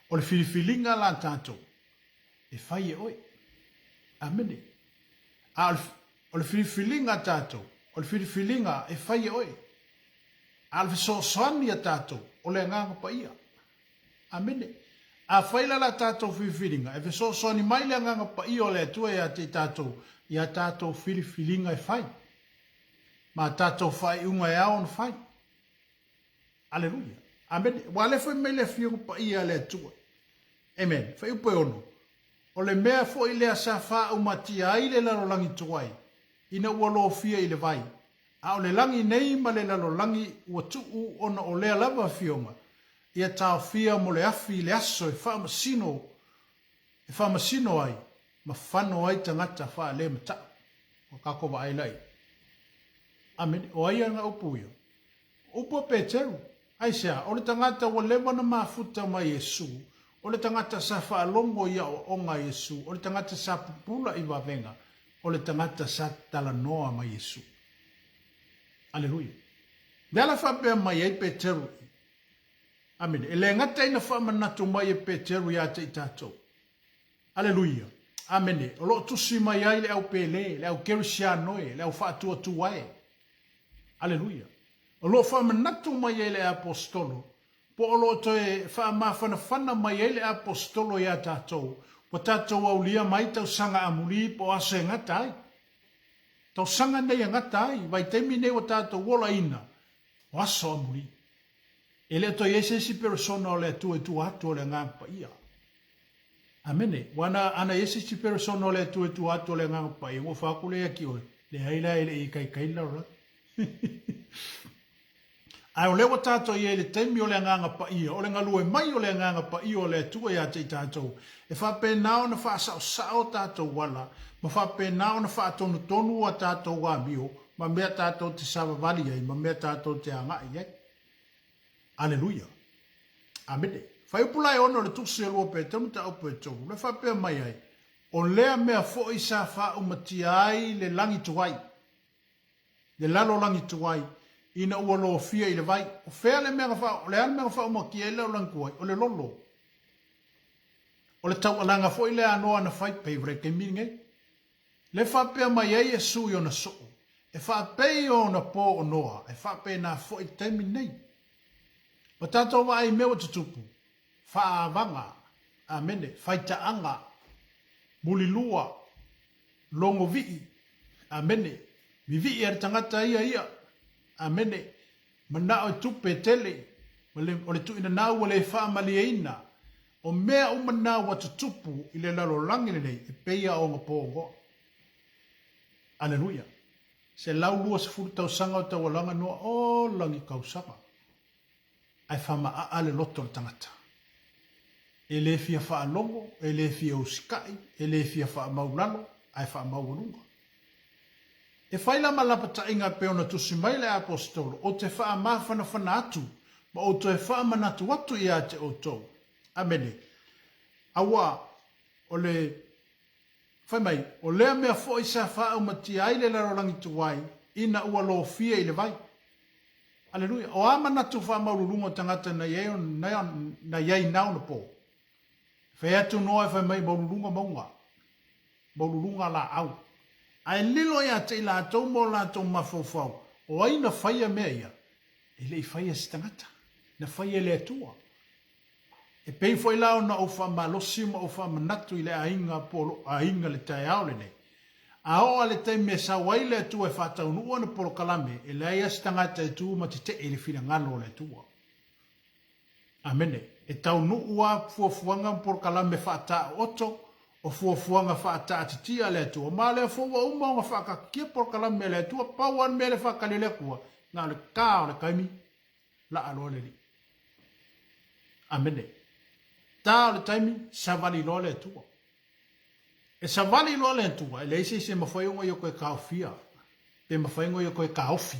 O le filifiliga la a tatou, e fai e oe. Amene. A o le, o le filifiliga a tatou, o le filifiliga e fai e oe. A o le fesoasoani a tatou, o le Agaga Paia. Amene. Afai la la tatou filifiliga, e fesoasoani mai le Agaga Paia o le Atua ia te i tatou, i a tatou filifiliga e fai, ma a tatou faaiuga e ao ona fai. Aleluia. Amene. Ua lea foi mai le Afioga Paia a le Atua. Amen. Fuaiupu e ono. O le mea foi lea sa faaumatia ai le lalolagi tuai, ina ua lofia i le vai, a o le lagi nei ma le lalolagi ua tuu ona o lea lava Afioga, ia taofia mo le afi i le aso e faamasino, e faamasino ai ma fano ai tagata faalemata'u. Ua tatou vaai la i. Amene. O ai ana upu ia? Upu a Peteru, Aisea, o le tagata ua leva ona mafuta ma Iesu, o le tagata sa faalogo i aoaoga a Iesu, o le tagata sa pupula i vavega, o le tagata sa talanoa ma Iesu. Aleluia. Lea la faapea mai ai Peteru i. Amene. E le gata ina faamanatu mai e Peteru ia te i tatou. Aleluia. Amene. O lo o tusi mai ai le au Pele, le au Kerisiano e, le au faatuatua e. Aleluia. O lo o faamanatu mai ai le Aposetolo, po o lo o toe faamafanafana mai ai le Aposetolo iā tatou, ua tatou aulia mai tausaga amuli po o aso e gata ai. Tausaga nei e gata ai, vaitaimi nei ua tatou olaina, o aso amuli. E le o toe i ai se isi peresona o le Atua i tua atu o le Agaga Paia. Amene. Ua ana, ana i ai se isi peresona o le Atua i tua atu o le Agaga Paia, ua ofa atu lea ia ki oe, leai la e le i ikaika i le lalolagi. Ae o lea ua tatou i ai i le taimi o le Agaga Paia, o le galue mai o le Agaga Paia o le Atua ia te i tatou, e faapena ona faasaosao o tatou ala, ma faapena ona faatonutonu a tatou amio, ma mea tatou te savavali ai, ma mea tatou te agai i ai. Aleluia! Amene. Fuaiupu la e 6 o le Tusi e 2 Petero mataupu e 3, le faapea mai ai, O lea mea foi sa faaumatia ai le lagi tuai, le lalolagi tuai, ina ua lofia i le vai. O fea le mea na faa, o le a le mea na faaumatia ai le lalolagi tuai? O le lolo. O le taualaga foi lea a Noa na fai, pei o le taimi lenei. Le faapea mai ai Iesu i ona soo, E faapei ona po o Noa, e faapena foi le taimi lenei. Ua tatou vaai i mea ua tutupu, faaavaga, amene, faitaaga, mulilua, logovii, amene, vivii a le tagata ia ia, amene, manao e tupe e tele, o le tuuina ua le faamalieina, o mea uma na ua tutupu i le lalolagi lenei e pei a ona po o Noa. Aleluia! 120 tausaga o taualaga Noa, o lagi tausaga. Ae faamaaa le loto o le tagata. E le fia faalogo, e le fia usikai, e le fia faamaulalo, ae faamaualuga. E fai la ma lapataiga e pei ona tusi mai le Aposetolo, Ou te faamafanafana atu ma ou toe faamanatu atu ia te outou. Amene. Aua, o le, fai mai, o lea mea foi sa faaumatia ai le lalolagi tuai, ina ua lofia i le vai. Aleluia. O a manatu faamaululuga o tagata na i ai, na i ai na ona po? Fai atu Noa e fai mai maululuga mauga, maululuga laau. Ae lilo ia te i latou ma o latou mafaufau, o ai na faia mea ia? E le i faia e se tagata, na faia e le Atua. E pei foi la ona ou faamalosi ma ou faamanatu i le aiga po o lou aiga i le taeao lenei. A oo lava le taimi e sau ai le Atua e faataunuu ana polokalame, e leai lava se tagata e tu ma tetee i le finagalo o le Atua. Amene. E taunuu lava fuafuaga ma polokalame faataooto, o fuafuaga faataatitia a le Atua, ma o lea foi ua uma ona faataatitia polokalame a le Atua, pau lava le mea lea e faatali e le Atua, na o le ta o le taimi, laa loa le Alii. Amene. Ta o le taimi, savali loa le Atua. E savali loa le Atua, e leai se isi e mafai ona ia toe taofia, pe mafai ona ia toe taofi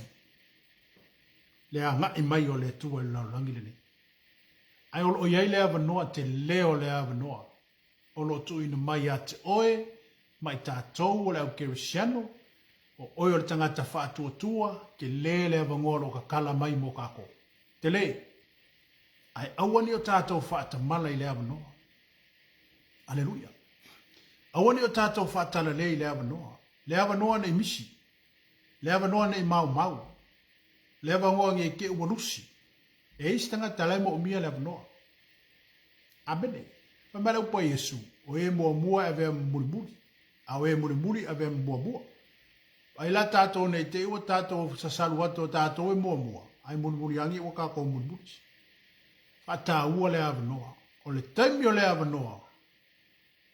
le agai mai o le Atua i le lalolagi lenei. Ae o lo o i ai le avanoa, tele o le avanoa o lo o tuuina mai ia te oe ma i tatou o le au kerisiano, o oe o le tagata faatuatua, tele le avanoa o lo o tatala mai mo tatou. Tele! Ae aua ne i o tatou faatamala i le avanoa. Aleluia! Aua ne i o tatou faatalalei i le avanoa, le avanoa ne i misi, le avanoa ne i maumau, le avanoa ne i te i ua lusi. E i ai se tagata la e moomia le avanoa. Amene. Fai mai le upu a Iesu, o e muamua e avea ma mulimuli, a o e mulimuli e avea ma muamua. Ai la tatou nei te i ua tatou sasalu atu o tatou e muamua, ae mulimuli ane ua tatou mulimuli. Faataua le avanoa. O le taimi o le avanoa,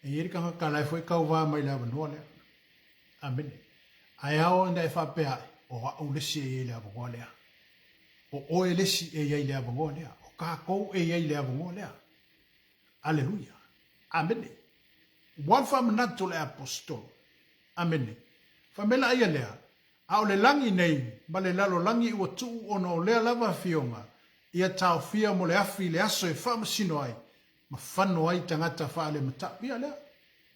e i ai le tagata la e foi tauva mai le avanoa lea. Amene. Ae ao ina e faapea ae, o au le isi e i ai le avanoa lea. O oe le isi e i ai le avanoa lea. O tatou e i ai le avanoa lea. Aleluia. Amene. Ua le faamanatu o le Aposetolo. Amene. Fai mai la ia lea, A o le lagi nei ma le lalolagi ua tuu ona o lea lava afioga ia taofia mo le afi i le aso e faamasino ai ma fano ai tagata faalematau. Ia lea,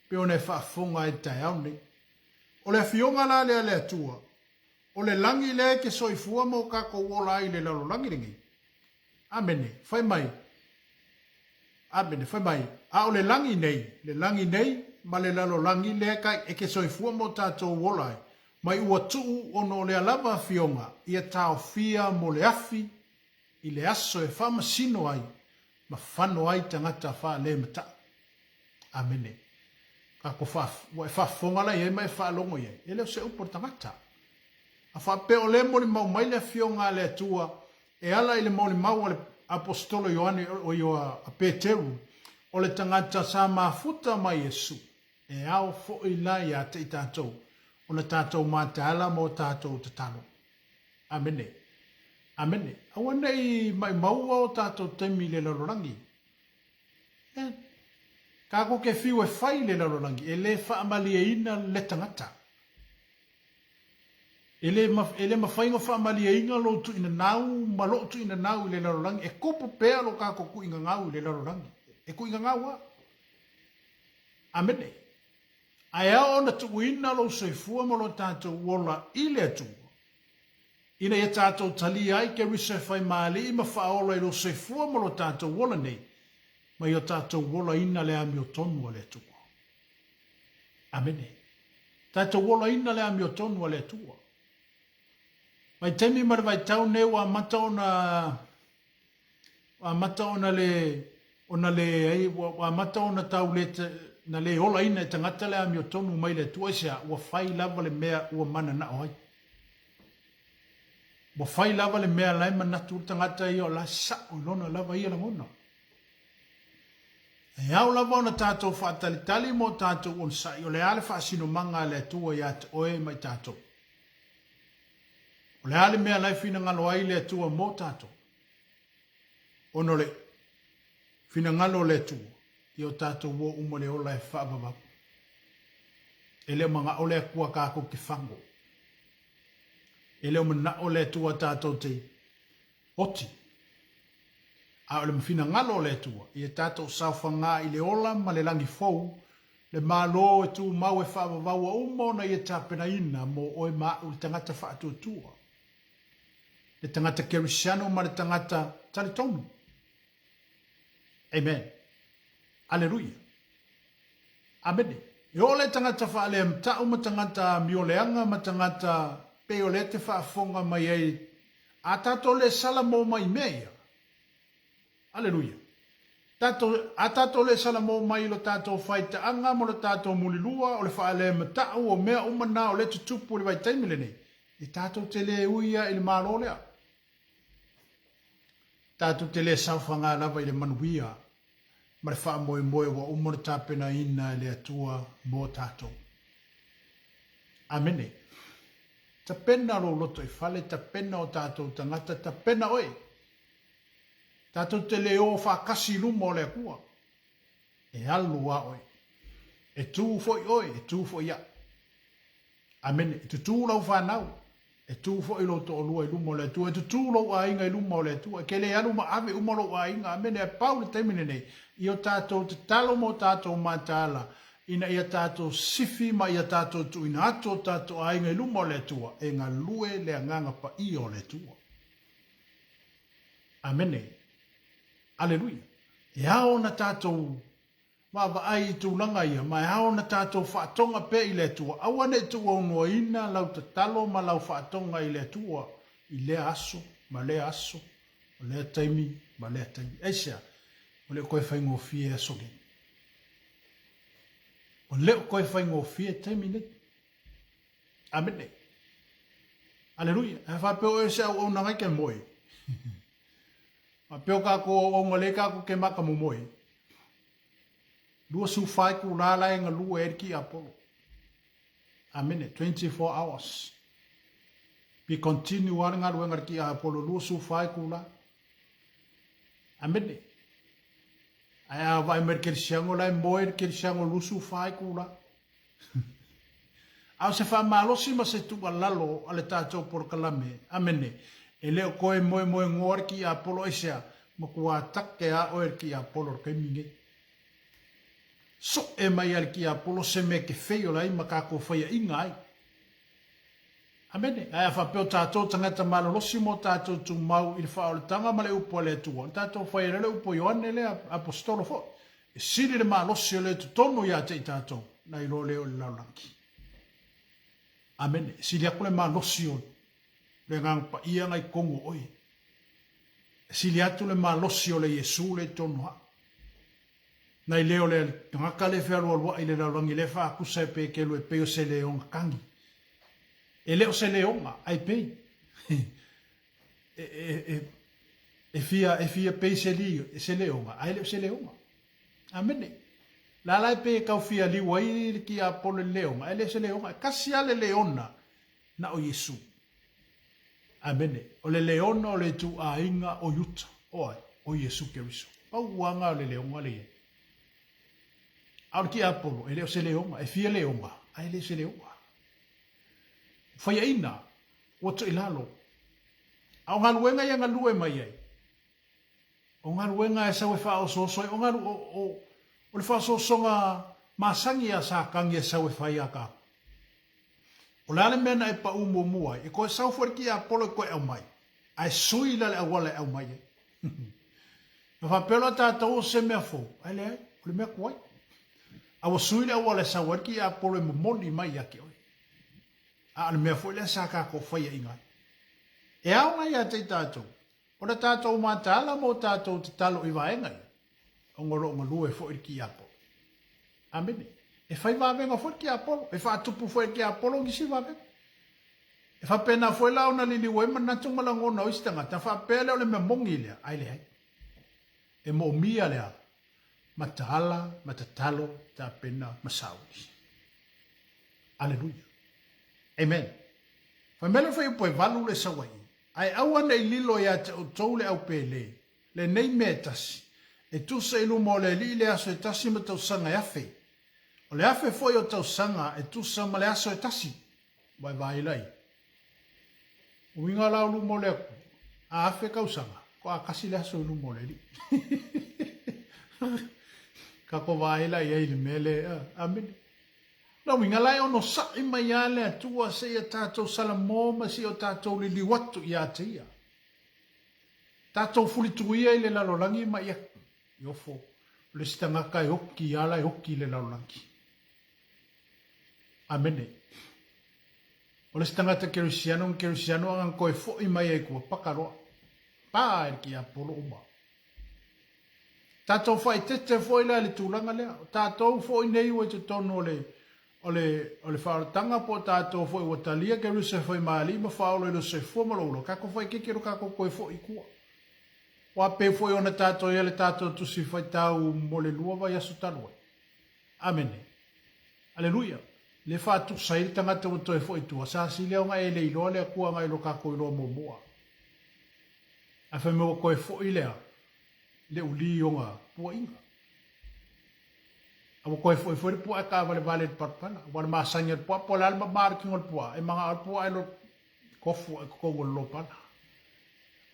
pei ona e faafofoga ai i le taeao lenei. O le afioga la lea a le Atua, o le lagi lea e te soifua ma o tatou ola ai i le lalolagi lenei. Amene. Fai mai. Amene. Fai mai, a o le lagi nei, le lagi nei ma le lalolagi lea kai e ke soifua ma o tatou ola ai, mai ua tuu ona o lea lava afioga ia taofia mo le afi i le aso e faamasino ai ma fano ai tagata faalematau. Amene. Kako fa, ua e faafofoga la i ai ma e faalogo i ai, e le o se upu a le tagata. A faapea o lea e molimau mai le Afioga a le Atua e ala i le molimau a le Aposetolo Ioane, o a Peteru, o le tagata sa mafuta ma Iesu, e ao foi la ia te i tatou ona tatou mataala ma o tatou tatalo. Amene. Amene. Aua ne i maimaua o tatou taimi i le lalolagi. E, tatou te fiu e fai i le lalolagi, e le faamalieina le tagata. E le, e le mafai ona faamalieina lou tuuinanau ma lou tuuinanau i le lalolagi. E kupu pea lo tatou tuuinanau i le lalolagi. E tuuinanau lava. Amene. Ae ao ona tuuina lou soifua ma lo tatou ola i le Atua, ina ia tatou talia ai Keriso e fai ma Alii ma Faaola i lou soifua ma lo tatou ola nei, ma ia tatou olaina le amiotonu a le Atua. Amene. Tatou olaina le amiotonu a le Atua. Vaitaimi ma le vaitau nei ua amata ona ua amata ona le ona le ai ua amata ona tau le na le olaina e tagata le amiotonu mai le Atua aisea ua fai lava le mea ua mananao ai. Ua fai lava le mea la e manatu le tagata ia o la sao i lona lava ia lagona. E ao lava ona tatou faatalitali ma o tatou onosai o le a le faasinomaga a le Atua ia te oe ma i tatou. O le a le mea la e finagalo ai le Atua mo tatou? Ona o le finagalo o le Atua, ia o tatou o uma le ola e faavavau. E le o manao le Atua tatou te fago. E le o manao le Atua tatou te oti. A o le finagalo o le Atua, ia tatou saofagā i le ola ma le lagi fou, le Malo e tumau e faavavau ua uma ona ia tapenaina mō oe ma aʻu le tagata faatuatua, le tagata kerisiano ma le tagata talitonu. Amen. Aleluia. Amene. E oo le tagata faaleamata'u ma tagata amioleaga ma tagata pei o lea te faafofoga mai ai a tatou le salamo mai i mea ia. Aleluia. Tatou, a tatou le salamo mai i lo tatou faitaaga ma lo tatou mulilua o le faaleamata'u o mea uma na o lea tutupu i le vaitaimi lenei, e tatou te le ui a i le Malo lea. Tatou te le saofaga lava i le manuia ma le faamoemoe ua uma ona tapenaina e le Atua mo tatou. Amene. Tapena lou loto i fale, tapena o tatou tagata, tapena oe. Tatou te le o faatasi i luma o le Atua. E alu a oe. E tu foi oe, e tu foi au. Amene. E tutū lau fanau, e tū foi lou toalua i luma o le Atua, e tutū lou aiga i luma o le Atua. E ke le alu ma ave uma lou aiga. Amene. A pau le taimi lenei, i o tatou tatalo ma o tatou mataala, ina ia tatou sifi ma ia tatou tuuina atu o tatou aiga i luma o le Atua, e galue le Agaga Paia o le Atua. Amene. Aleluia. E ao ona tatou Vaavaai i tulaga ia, ma e ao ona tatou faatoga pea i le Atua, aua ne i tuuaunoaina lau tatalo ma lau faatoga i le Atua i lea aso ma lea aso, o lea taimi ma lea taimi. Aisea? Ua le o toe faigofie aso nei. Ua le o toe faigofie taimi nei. Amene. Aleluia. Ae faapea oe se auauna ngai ke moe. Faapea o tatou auauna le tatou ke maka momoe. 24 itulā la e galue ai le tiapolo. Amene. 24 hours. Be continue lava le galuega a le tiapolo 24 itulā. Amene. Ae a vaai mai le kerisiano la e moe le kerisiano 24 itulā. A o se faamalosi ma se tuualalo a le tatou polokalame, amene, e le o toe moemoegoa le tiapolo aisea, matua take a oe le tiapolo i le taimi nei. Soe mai a le tiapolo se mea e te feiola ai ma tatou faiaina ai. Amene. Ae a faapea o tatou tagata malolosi mo tatou tumau i le faaolataga ma le upu a le Atua, ona tatou fai ai lea o le upu a Ioane lea, Aposetolo foi, E sili le malosi o lea totonu ia te i tatou, nai lo lea o le lalolagi. Amene. E sili atu le malosi o le Agaga Paia na i totonu o oe. E sili atu le malosi o le Iesu lea i totonu o au. Nai lea o le tagata lea e fealualuai i le lalolagi lea e faatusa e Petelu e pei o se leoga tagi. E le o se leoga, ae pei. E, e, e, e fia, e fia pei se, li, se leoga, ae le o se leoga. Amene. La la e pei e tau fia liu ai le tiapolo i le leoga, ae le o se leoga. E kasi lava le leona na o Iesu. Amene. O le leona o le ituaiga o Iuta, o ai? O Iesu Keriso. Pau uaga o le leoga le i ai. A o le tiapolo, e le o se leoga, e fia leoga, ae le o se leoga. Faiaina. Ua toilalo. A o galuega ia galue mai ai, o galuega e sau e faaosooso ai, o galu, o, o, o le faaosoosoga masani a Satani e sau e fai ia tatou. O le a le mea na e pau muamua ai, e toe sau foi le tiapolo e toe aumai, ae sui la le auala e aumai ai. Na faapea loa tatou o se mea fou, ae leai, o le mea tuai. A ua sui le auala e sau ai le tiapolo e momoli mai ia te oe. A o le mea foi lea sa tatou faiaina ai. E ao la ia te i tatou, ona tatou mataala ma o tatou tatalo i vaega ia, ona o lo o galue foi le tiapolo. Amene. E fai vavega foi le tiapolo, e faatupu foi e le tiapolo nisi vavega. E faapena foi la ona liliu ai manatu ma lagona o isi tagata, faapea lea o le mea moni lea, ae leai. E moomia le a? Mataala, ma tatalo, tapena, ma sauni. Aleluia. Amen. Fai mai le fuaiupu e valu le sau ai i. Ae aua ne i lilo ia te outou le aupēlē, lenei mea e tasi, e tusa i luma o le Alii le aso e tasi ma tausaga e afe. O le afe foi o tausaga e tusa ma le aso e tasi. Ua e vaai la i. Uiga la o luma o le Atua, a afe tausaga, ko a tasi le aso i luma o le Alii. Kako vaai la i ai i le mea lea. Amene. Lona uiga la e onosai mai lava le Atua seia tatou salamo ma seia o tatou liliu atu ia te Ia. Tatou fulituia i le lalolagi ma ia ofo, o le isi tagata e oki lava la e oki i le lalolagi. Amene. O le isi tagata kerisiano na kerisiano a na toe foi mai ai tua, paka loa. Pa e le tiapolo uma. Tatou faaeteete foi la i le tulaga lea. O tatou foi nei ua i totonu o le, o le, o le faaolataga po o tatou foi ua talia Keriso e fai ma Alii ma faaola i lo soifua ma lou ola, tatou faaeteete lo tatou toe foi i tua. Aua pei foi ona tatou i ai le tatou Tusi Faitau mo le lua vaiaso talu ai. Amene. Aleluia. Le faatusa ai le tagata ua toe foi i tua, sa sili ona e le iloa le Atua nai lo tatou iloa muamua. Ae fai mai ua toe foi lea le uli i ona puaina. A ua toe foi foi le puaa e taavalevale i le palapala. Aua o le masani a le puaa, po o le a le mama o le tino o le puaa, e manao le puaa e lo tofu i totonu o le lopala.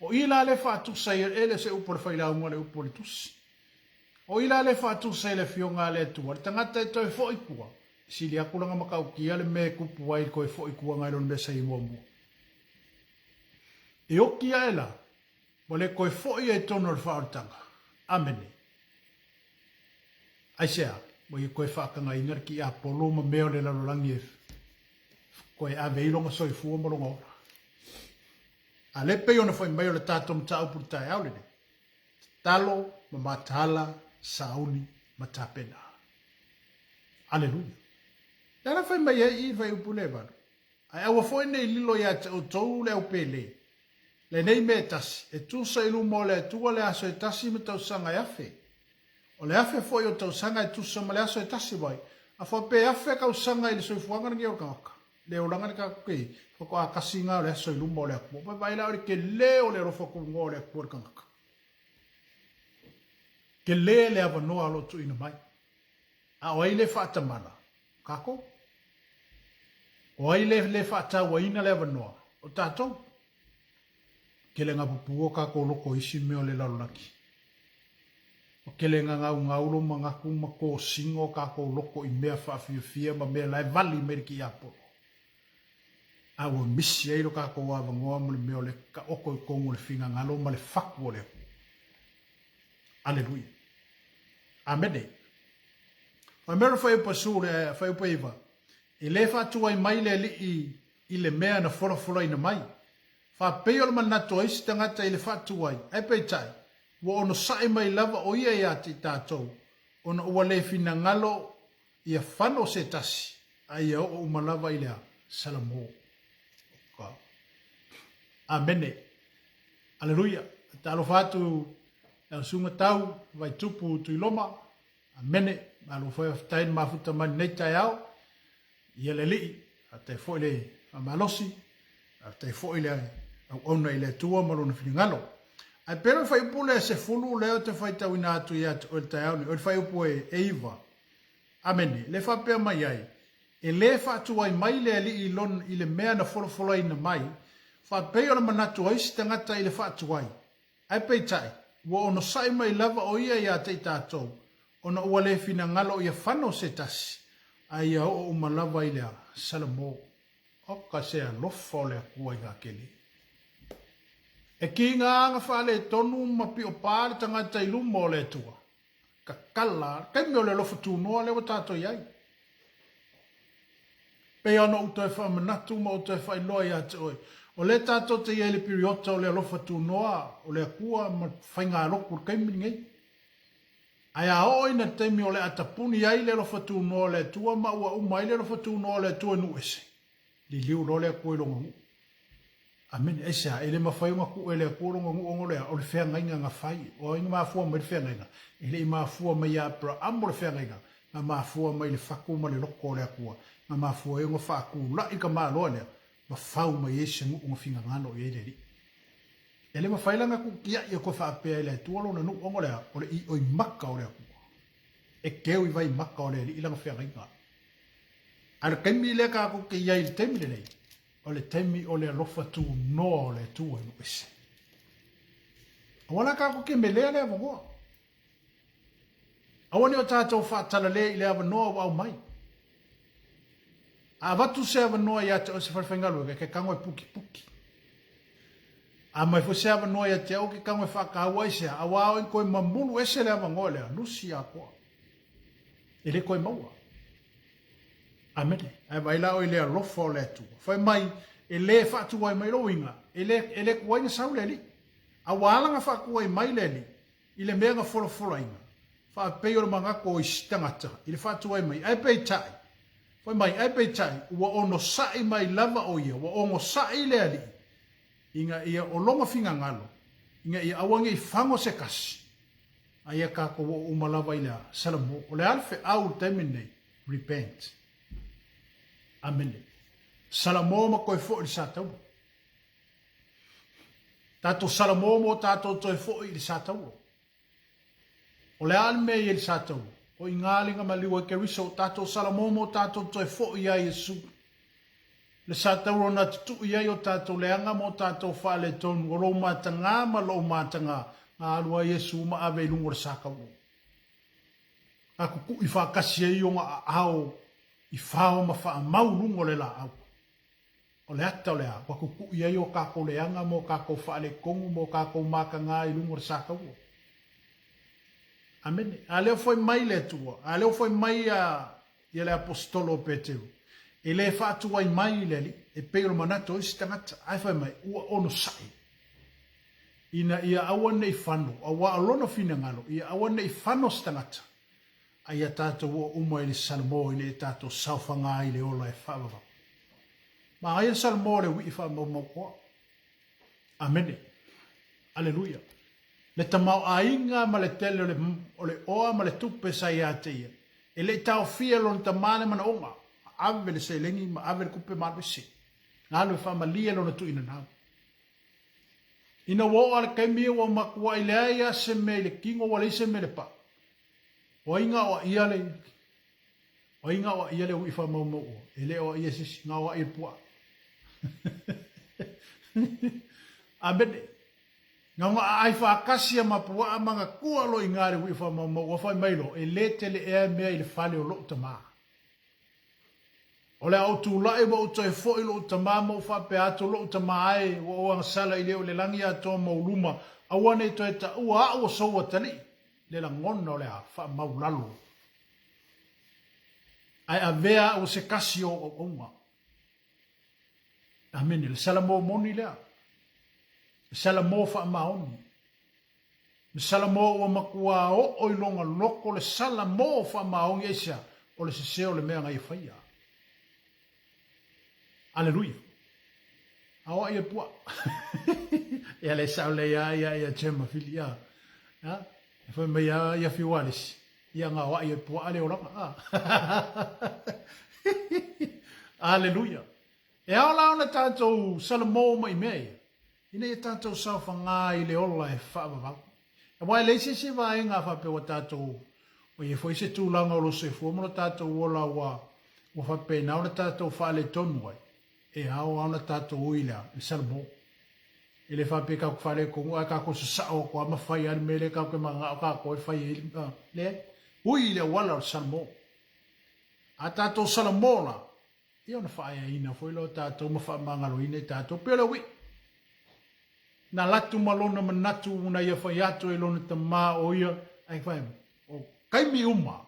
O i la le faatusa i e le o se upu a le failauga o le upu o le tusi. O i la le faatusa i le afioga a le Atua, le tagata e toe foi i tua, e sili atu lana matautia le mea e tupu ai i le toe foi i tua nai lo le mea sa i ai muamua. E oki ae la, ua le toe foi ai totonu o le faaolataga. Amene. Aisea? Ua ia toe faatagaina le tiapolo ma mea o le lalolagi e toe ave ai lona soifua ma lona ola. A lea pei ona fai mai o le tatou mataupu i le taeao lenei, tatalo ma mataala, sauni ma tapena. Aleluia. Le ala fai mai ai i le fuaiupu lea e valu. Ae aua foi ne i lilo ia te outou le aupēlē, lenei mea e tasi, e tusa i luma o le Atua le aso e tasi ma tausaga e afe. O le afe foi o tausaga e tusa ma le aso e tasi wai, a faapea e afe tausaga i le soifuaga lenei o le tagata, le olaga le tatou te i, faatoa tasi lena o le aso i luma o le Atua. Vaai la o le tele o le alofa tunoa o le Atua i le tagata. Tele le avanoa o lo o tuuina mai. A o ai le faatamala? O tatou. O ai le le faatauaina le avanoa? O tatou. Tele na pupuu o tatou loko i isi mea o le lalolagi. Ua tele na gaugau lo manatu ma tosina o tatou loko i mea faafiafia ma mea la e vali mai le tiapolo. A ua misi ai lo tatou avanoa mo le mea o le taoto i totonu o le finagalo ma le fatu o le Atua. Aleluia. Amene. Fai mai le fuaiupu su le fuaiupu e iva, e le faatuai mai le Alii i le mea na folafolaina mai. Faapei o le manatu a isi tagata i le faatuai, ae peitai, ua onosai mai lava o ia ia te i tatou, ona ua le finagalo ia fano se tasi, a ia oo uma lava i le a? Salamo. Oka. Amene. Aleluia. Talofa atu lau susuga Tau, Vaitupu Tuiloma. Amene. Malo foi faafetai le mafuta mai lenei taeao. Ia le Alii, faafetai foi le faamalosi, faafetai foi le auauna i le Atua ma lona finagalo. Ae pei o le fuaiupu lea e sefulu lea ou te faitauina atu ia te oe i le taeao lenei, o le fuaiupu e iva. Amene. Le faapea mai ai, E le faatuai mai le Alii i lon, i le mea na folafolaina mai, Faapei o le manatu o isi tagata i le faatuai, ae peitai, ua onosai mai lava o ia ia te i tatou, ona ua le finagalo ia fano se tasi, a ia oo uma lava i le Salamo. Oka se alofa o le Atua i Gakele. E kiga aga faaletonu ma piopā le tagata i luma o le Atua. Kakala, taimi o le alofa tunoa lea ua tatou i ai. Pei ona ou toe faamanatu ma ou toe faailoa ia te oe, o lea tatou te i ai i le piriota o le alofa tunoa o le Atua ma faigalotu i le taimi lenei. Ae a oo ina taimi o le a tapuni ai le alofa tunoa o le Atua ma ua uma ai le alofa tunoa o le Atua i nuu ese, liliu loa le Atua i lona nuu. Amene. Aisea? E le mafai ona tuu e le Atua lona nuu ona o le a? O le feagaiga na fai. O ai na mafua mai le feagaiga? E le i mafua mai ia Aperamo le feagaiga, na mafua mai i le fatu ma le loto o le Atua, na mafua ai ona faatulai le tamaloa lea, ma fau mai ai se nuu na finagalo i ai le Alii. E le mafai la ona tuutiai atu e faapea e le Atua lona nuu ona o le a? O le ioimata o le Atua. E keu i vaimata o le Alii lana feagaiga. A o le taimi lea tatou te i ai i le taimi lenei, O le taimi o le alofa tunoa o le Atua i lou ese. Aua la tatou te melea le avanoa. Aua ne o tatou faatalale i le avanoa ua aumai. A avatu se avanoa ia te oe se falefaigaluega, e te tago e pukipuki. A aumai foi se avanoa ia te au, e te tago e faataua ai sea, aua o i toe mamulu ese le avanoa lea, lusi atoa. E le toe maua. Amene. Ae vaai la oe i le alofa o le Atua. Fai mai, e le faatuai mai lou uiga, e le, e le tuai na sau le Alii. A ua ala na faatuai mai le Alii, i le mea na folafolaina, faapei o le manatu o isi tagata i le faatuai mai, ae peitai, fai mai, ae peitai, ua onosai mai lava o ia, ua onosai le Alii, ina ia o lona finagalo, ina ia aua ne i fago se tasi, a ia tatou oo uma lava i le a? Salamo. O le a le feau i le taimi lenei? Repent. Amene. Salamo ma toe foi i le satauro. Tatou salamo mo tatou toe foi i le satauro. O le a le mea i ai le satauro? O i ngā le maliu ai Keriso, tatou salamo mo tatou toe foi ia Iesu. Le satauro na tutui ai o tatou leaga ma o tatou faaletonu, o lou matagā ma lou matagā, na alu ai Iesu ma ave i luga o le satauro. A kukui faatasi ai ona aao i fao ma faamau luga o le laau. O le ata o le a, ua kukui ai o tatou leaga ma o tatou faaletonu ma o tatou matagā i luga o le satauro. Amene. A lea foi mai le Atua, a lea foi mai a ia le Aposetolo o Peteru, e le faatuai mai le Alii, e pei o le manatu o isi tagata, ae fai mai, ua onosai, ina ia aua ne i fano, aua o lona finagalo, ia aua ne i fano se tagata, a ia tatou oo uma i le Salamo ina ia tatou saofaga ai i le ola e faavavau. Manaia le Salamo o le uii faamaumau oa. Amene. Aleluia. Le tamaoaiga ma le tele o le, o le oa ma le tupe sa ia te ia, e le i taofia e lona tama le manaoga, ave le seleni ma ave le tupe ma alu ese. Na alu e faamalie lona tuuinanau. Ina ua oo lava le taimi ua matuai leai lava se mea i le tino ua leai se mea i le pau. O ai na oaia le O ai na oaia le uii faamaumau oa? E le oaia e se isi, na oai e le puaa. Amene. Na ona aai faatasi a ma puaa ma na tua loa i ina le uii faamaumau oa, fai mai loa, e le tele ea mea i le fale o lou tama. O le a ou tulai ma ou toe foi lou tama ma ou faapea atu, Lou tama e, ua ou agasala i le o le lagi atoa ma ou luma, aua ne i toe taua au o sou atalii, le lagona o le a faamaulalo. Ae avea au o se tasi o ou auauna. Amene. Le Salamo moni lea. Le Salamo faamaoni. Le Salamo ua matua oo i lona loko le Salamo faamaoni aisea? O le sese o le mea na ia faia. Aleluia. Aoai e pua. Ia le sao le ia ia ia Jema fili ia. Ya. E fai mai ia ia fiu alisi. Ia nga aoai e pua ale olaga. Ah. Aleluia. E ao la ona tatou salamo mai mea ia, ina ia tatou saofaga i le ola e faavavau. Aua e leai se isi vaega faapea ua tatou, ua i ai foi se tulaga o lou soifua ma lo tatou ola ua, ua faapena ona tatou faaletonu ai, e ao lava ona tatou ui i le a? I le salamo. E le faapea tatou te faaletonu ae tatou sasao atu lava ma fai lava le mea lea tatou te mananao tatou e fai ai. Leai. Ui i le auala o le salamo. A tatou salamo la, ia ona faaeaina foi lea o tatou ma faamagaloina i tatou. Pei o le uiʻi. Na alu atu ma lona manatu na ia fai atu e lona tama o ia, ae fai mai, o taimi uma,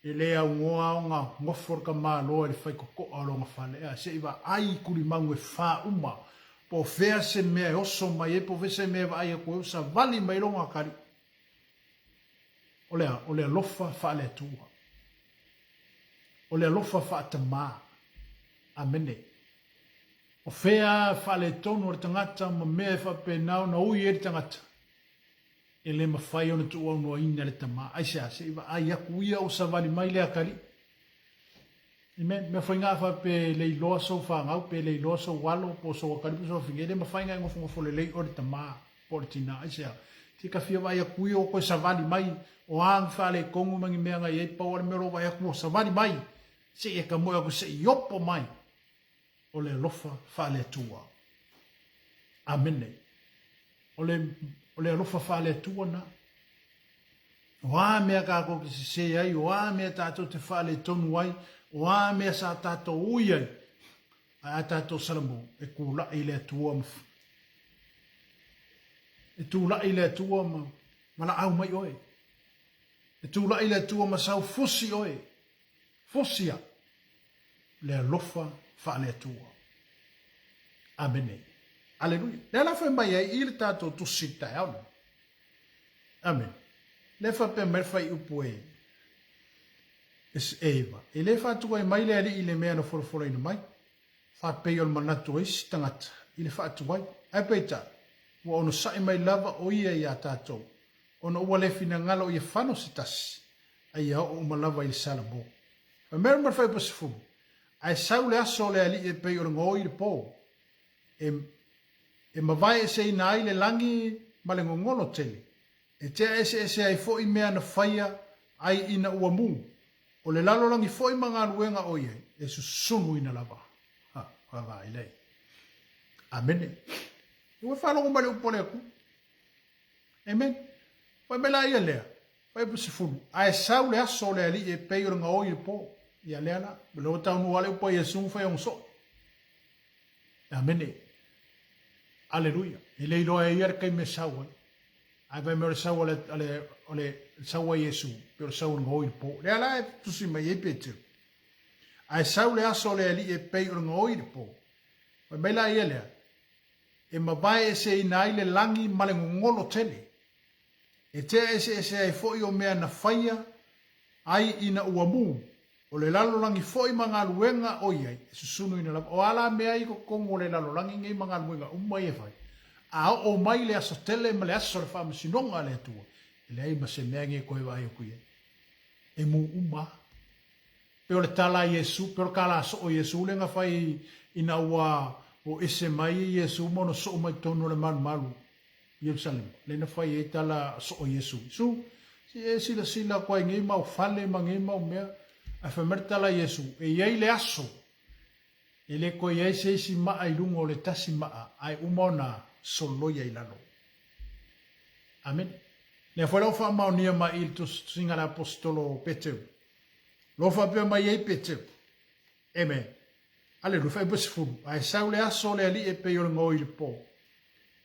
e le aunoa ona nofo le tamaloa i le faitotoa o lona fale, ea, se i vaai i tulimaunu e fa uma, po o fea se mea e oso mai ai, po o fea se mea e vaai atu ai o savali mai lona atalii. O le a? O le alofa faale-Atua. O le alofa faatama. Amene. O fea faaletonu o le tagata ma mea e faapena ona ui ai le tagata? E le mafai ona tuuaunoaina le tama. Aisea? Se i vaai aku ia ua savali mai le atalii. Amen. Mea foi na faapea e le iloa sou fanau, pe le iloa sou alo, po o sou atalii, po o sou afine, e le mafai ona e nofonofo lelei oe le tama po o le tina. Aisea? Se i ta fia vaai aku ia ua toe savali mai, o a ni faaletonu ma ni mea na i ai, pau lava le mea o lou vaai atu ua savali mai, se i e tamoe atu se i opo mai. O le alofa faale-Atua. Amene. O le, o le alofa faale-Atua na. O a mea tātou te sesē ai, o a mea tātou te faaletonu ai, o a mea sa tātou ui ai, ae a tātou salamo, e tula'i le Atua ma, e tula'i le Atua ma, ma laau mai oe. E tula'i le Atua ma saufusi oe. Fusia le alofa faale-Atua. Amene. Aleluia. Lea la fai mai ai i le tatou tusi i le taeao lenei. Amene. Lea faapea mai le fuaiupu e, e 9. E le faatuai mai le Alii i le mea na folafolaina mai, faapei o le manatu o isi tagata i le faatuai. Ae peitai, ua onosai mai lava o ia iā tatou, ona ua le finagalo ia fano se tasi, a ia oo uma lava i le salamo. Fai mai le fuaiupu 10, Ae sau le aso o le Alii e pei o le gaoi i le po, e, e mavaeeseina ai le lagi ma le gogolo tele, e tea eseese ai foi mea na faia ai ina ua mu, o le lalolagi foi ma galuega o i ai, e susunuina lava. Ha, vaavaai lea. Amene. Ua faalogo mai le upu a le Atua. Amen. Fai mai la ia lea, fuaiupu 10, ae sau le aso o le Alii e pei o le gaoi i le po. Ia lea la, o lea ua taunuu lava le upu a Iesu ma fai ona soo. Amene. Aleluia. E le iloa e ia le taimi e sau ai. Ae fai mai o le sau a le, a le, o le sau a Iesu, pei o le sau o le gaoi i le po. Lea la e tusi mai ai Peteru. Ae sau le aso o le Alii e pei o le gaoi i le po. Fai mai la ia lea, e mavaeeseina ai le lagi ma le gogolo tele, e tea eseese ai foi o mea na faia ai ina ua mu, o le lalolagi foi ma galuega o i ai, e susunuina lava. O a la mea i totonu o le lalolagi nei ma galuega uma ia e fai, a oo mai le aso tele ma le aso o le faamasinoga a le Atua, e leai ma se mea nei e toe vaai atu i ai. E mu uma lava. Pei o le tala a Iesu, pei o le tala soo a Iesu lea na fai ina ua o ese mai Iesu ma ona soo mai totonu o le malumalu i Ierusalema, lea na fai ai tala soo a Iesu. Iesu, se i e silasila atu ai i nei mau fale ma nei mau mea, ae fai mai le tala a Iesu, e i ai le aso e le toe i ai se isi maa i luga o le tasi maa, ae uma ona soloia i lalo. Amene. Lea foi la ua faamaonia mai i le tusiga a le Aposetolo o Peteru. Lo faapea mai ai Peteru, Amen. Aleluia, fuaiupu 10, Ae sau le aso o le Alii e pei o le gaoi i le po,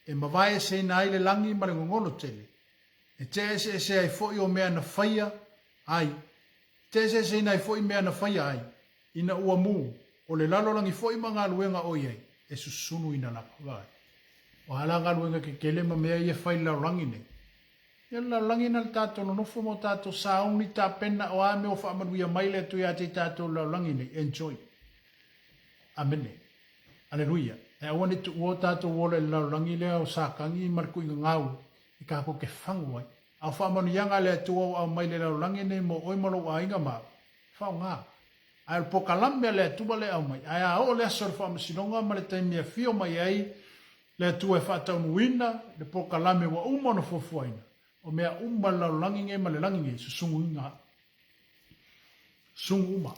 e mavaeeseina ai le lagi ma le gogolo tele, e tea eseese ai foi o mea na faia ai, tea eseeseina ai foi mea na faia ai, ina ua mu, o le lalolagi foi ma galuega o i ai, e susunuina lava. Vaai. O a la galuega kekele ma mea ia e fai i le lalolagi nei? Ia le lalolagi na le tatou nonofo ma o tatou sauni tapena o a mea ua faamanuia mai le Atua ia te i tatou i le lalolagi nei. Enjoy. Amene. Aleluia. E aua ne i tuua o tatou ola i le lalolagi lea o Satani ma le tuuina gau e tatou te fagu ai. A o faamanuiaga a le Atua ua aumai i le lalolagi nei mo oe ma lou aiga ma au, faaaoga. Ae o le pokalame a le Atua lea e aumai. Ae a oo le aso o le faamasinoga ma le taimi e afio mai ai le Atua e faataunuuina le pokalame ua uma ona fuafuaina, o mea uma le lalolagi nei ma le lagi nei, susunuina au. Susunu uma.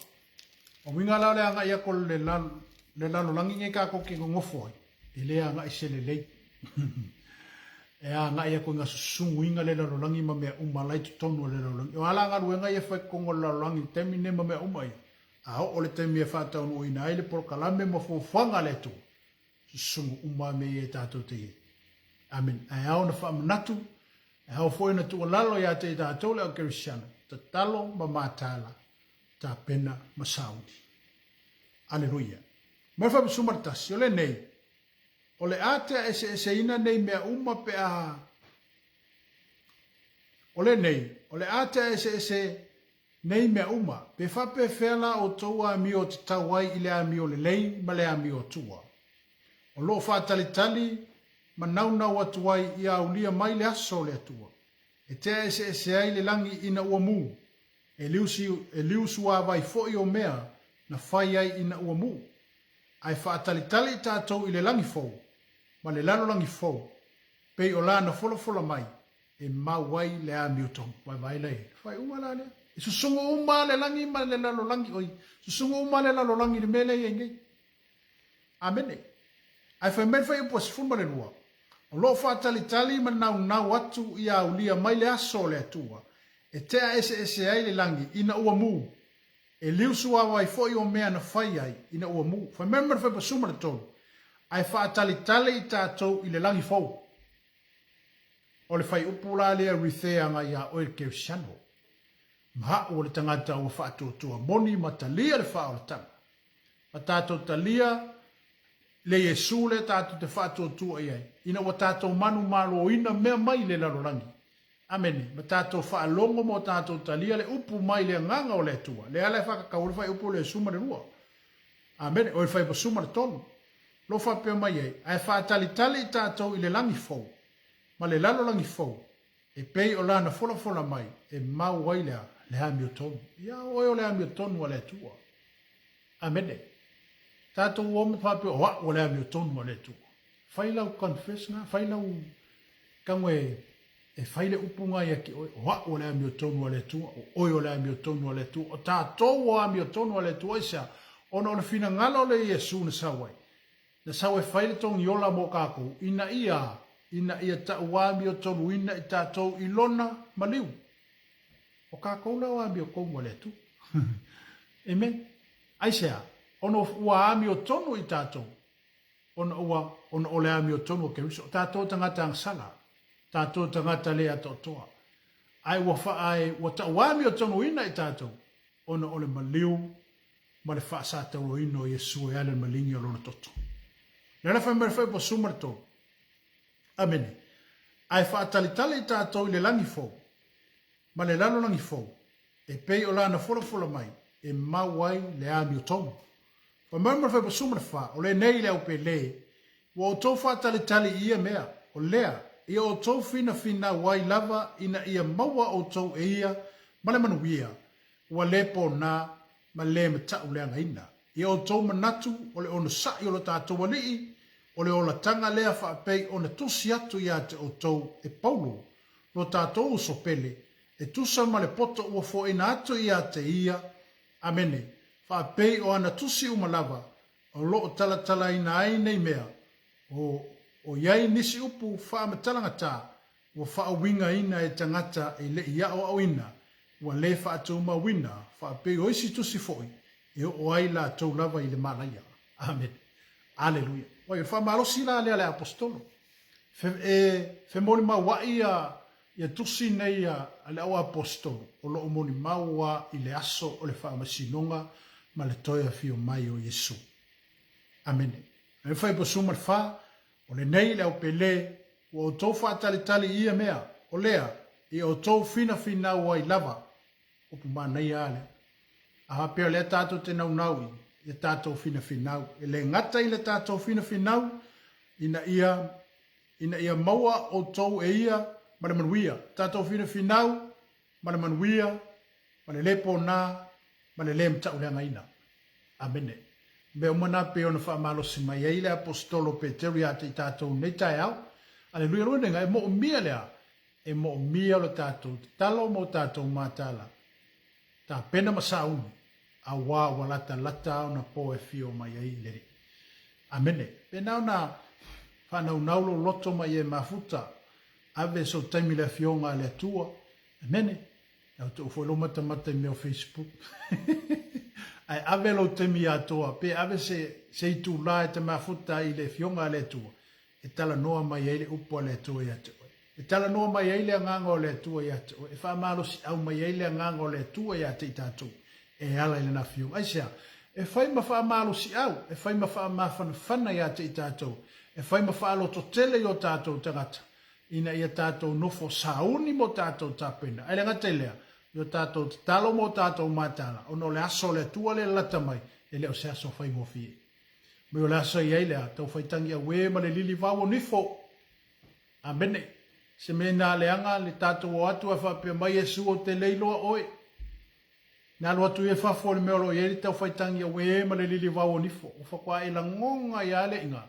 O uiga la o le agai atu o le lalolagi nei tatou te nonofo ai, e le agai se lelei. E agai aku i ngā susuguiga le lalolagi ma mea uma la i totonu o le lalolagi. O a la galuega ia e fai i totonu o le lalolagi i le taimi lenei ma mea uma ia? A oo le taimi e faataunuuina ai le polokalame ma fuafuaga a le Atua, susugu uma lava mea ia e tatou te i ai. Amene. Ae ao ona faamanatu, e ao foi ona tuualalo ia te i tatou le au kerisiano, tatalo ma mataala, tapena ma sauni. Aleluia. Mai 51, o lenei, o le a tea eseeseina nei mea uma pe a O lenei, o le a tea eseese nei mea uma, pe faapefea la outou amio tatau ai i le amio lelei ma le amio tua. O lo o faatalitali ma naunau atu ai ia aulia mai le aso o le Atua, e tea eseese ai le lagi ina ua mu, e liusi, e liusuavai foi o mea na fai ai ina ua mu. Ae faatalitali i tatou i le lagi fou ma le lalolagi fou, pei o lana folafola mai e mau ai le amiotonu. Vaevae la i ai. Faaiuga la lea. E susugu uma le lagi ma le lalolagi, oi, susugu uma le lalolagi i le mea lea e i ai nei. Amene. Ae fai mai le fuaiupu a 12, O lo o faatalitali ma naunau atu ia aulia mai le aso o le Atua, e tea eseese ai le lagi ina ua mu, e liusuavai foi o mea na fai ai ina ua mu. Fai mai ma le fuaiupu 13, Ae faatalitali i tatou i le lagi fou. O le fuaiupu la lea Ruthea agai ia oe le Kerisiano, ma au o le tagata ua faatuatua moni ma talia le faaolataga. Ma tatou talia le Iesu lea tatou te faatuatua i ai, ina ua tatou manumaloina mea mai le lalolagi. Amene. Ma tatou faalogo ma o tatou talia le upu mai le Agaga o le Atua. Lea la e faakakau ai le fuaiupu o le Iesu ma le lua. Amene. O le fuaiupu ma le tolu. Lo faapea mai ai, ae faatalitali i tatou i le lagi fou, ma le lalolagi fou, e pei o lana folafola mai e mau ai le a? Le amiotonu. Ia o oe o le amiotonu a le Atua. Amene. Tatou o ma faapea, o au o le amiotonu a le Atua. Fai lau confess nga, fai lau tago e, e fai le upu nga ia te oe, o au o le amiotonu a le Atua, o oe o le amiotonu a le Atua, o tatou o amiotonu a le Atua, aisea? Ona o le finagalo o le Iesu na sau ai, na sau e fai le togiola mo kakou, ina ia, ina ia tauamiotonuina i tatou i lona maliu. O kakou la o amiotonu a le Atua. Amen. Aisea? Ona ua amiotonu i tatou, ona ua, ona o le amiotonu o Keriso. O tatou tagata agasala, tatou tagata le atoatoa. Ae ua fa, ae ua tauamiotonuina i tatou, ona o le maliu ma le faasatauaina o Iesu e ala i le maligi o Lona toto. Le ala fai mai le fuaiupu 13. Amene. Ae faatalitali i tatou i le lagi fou, ma le lalolagi fou, e pei o lana folafola mai e mau ai le amiotonu. Fai mai ma le fuaiupu 14, o lenei le aupele, ua outou faatalitali i ia mea, o lea, ia outou finafinau ai lava ina ia maua outou e ia ma le manuia, ua le pona ma le matauleagaina. Ia outou manatu o le onosai o lo tatou Alii, o le olataga lea faapei ona tusi atu ia te outou e Paulo, lo tatou uso pele, e tusa ma le poto ua foaina atu ia te ia, Amene, faapei o ana tusi uma lava, o lo o talatalaina ai nei mea, o, o i ai nisi upu faamatalagata ua faauigaina e tagata e le i aoaoina, ua le faatumauina, faapei o isi tusi foi e oo ai latou lava i le malaia. Amene. Aleluia. Oi, o le faamalosi la lea a le Aposetolo. Fe, e femolimauaʻi ia, ia tusi nei a, a le au Aposetolo, o lo o molimau a i le aso o le faamasinoga ma le toe afio mai o Iesu. Amene. E fai po suma le fa, O lenei le aupele, ua outou faatalitali i ia mea, o lea, ia outou finafinau ai lava. Upu manaia a lea. A faapea o lea tatou te naunau i, ia tatou finafinau. E le gata i le tatou finafinau, ina ia, ina ia maua outou e ia ma le manuia. Tatou finafinau ma le manuia, ma le le pona, ma le le matauleagaina. Amene. Mea uma na pei ona faamalosi mai ai le Aposetolo Peteru ia te i tatou i lenei taeao. Aleluia, lua nega, e moomia le a? E moomia lo tatou tatalo ma o tatou matala, tapena ma sauni, auā ua latalata ona po e afio mai ai le Alii. Amene. Pena ona. Faanaunau lou loto ma ia e mafuta. Ave sou taimi i le Afioga a le Atua. Amene. E outou foi lou matamata i mea o Facebook. Ae ave lou taimi atoa, pe ave se, se itulā e te mafuta ai i le Afioga a le Atua, e talanoa mai ai le Upu a le Atua ia te oe. E talanoa mai ai le Agaga o le Atua ia te oe, e faamalosiau mai ai le Agaga o le Atua ia te i tatou, e ala i Lana Afioga. Aisea? E fai ma faamalosiau, e fai ma faamafanafana ia te i tatou, e fai ma faalototele i o tatou tagata, ina ia tatou nofo sauni mo tatou tapena. Ae le gata i lea, i o tatou tatalo mo tatou mataala, ona o le aso o le Atua lea e lalata mai, e le o se aso faigofie. Mai o le aso e i ai lea, tau faitagi auē ma le lili vau o nifo. Amene. Se mea ina leaga le tatou o atu ae faapea mai, Iesu ou te le iloa oe. Na alu atu ia i fafo i le mea o lo o i ai le taufaitagi auē ma le lilivau o nifo, ua faatoa e lagoga ai lava le iga,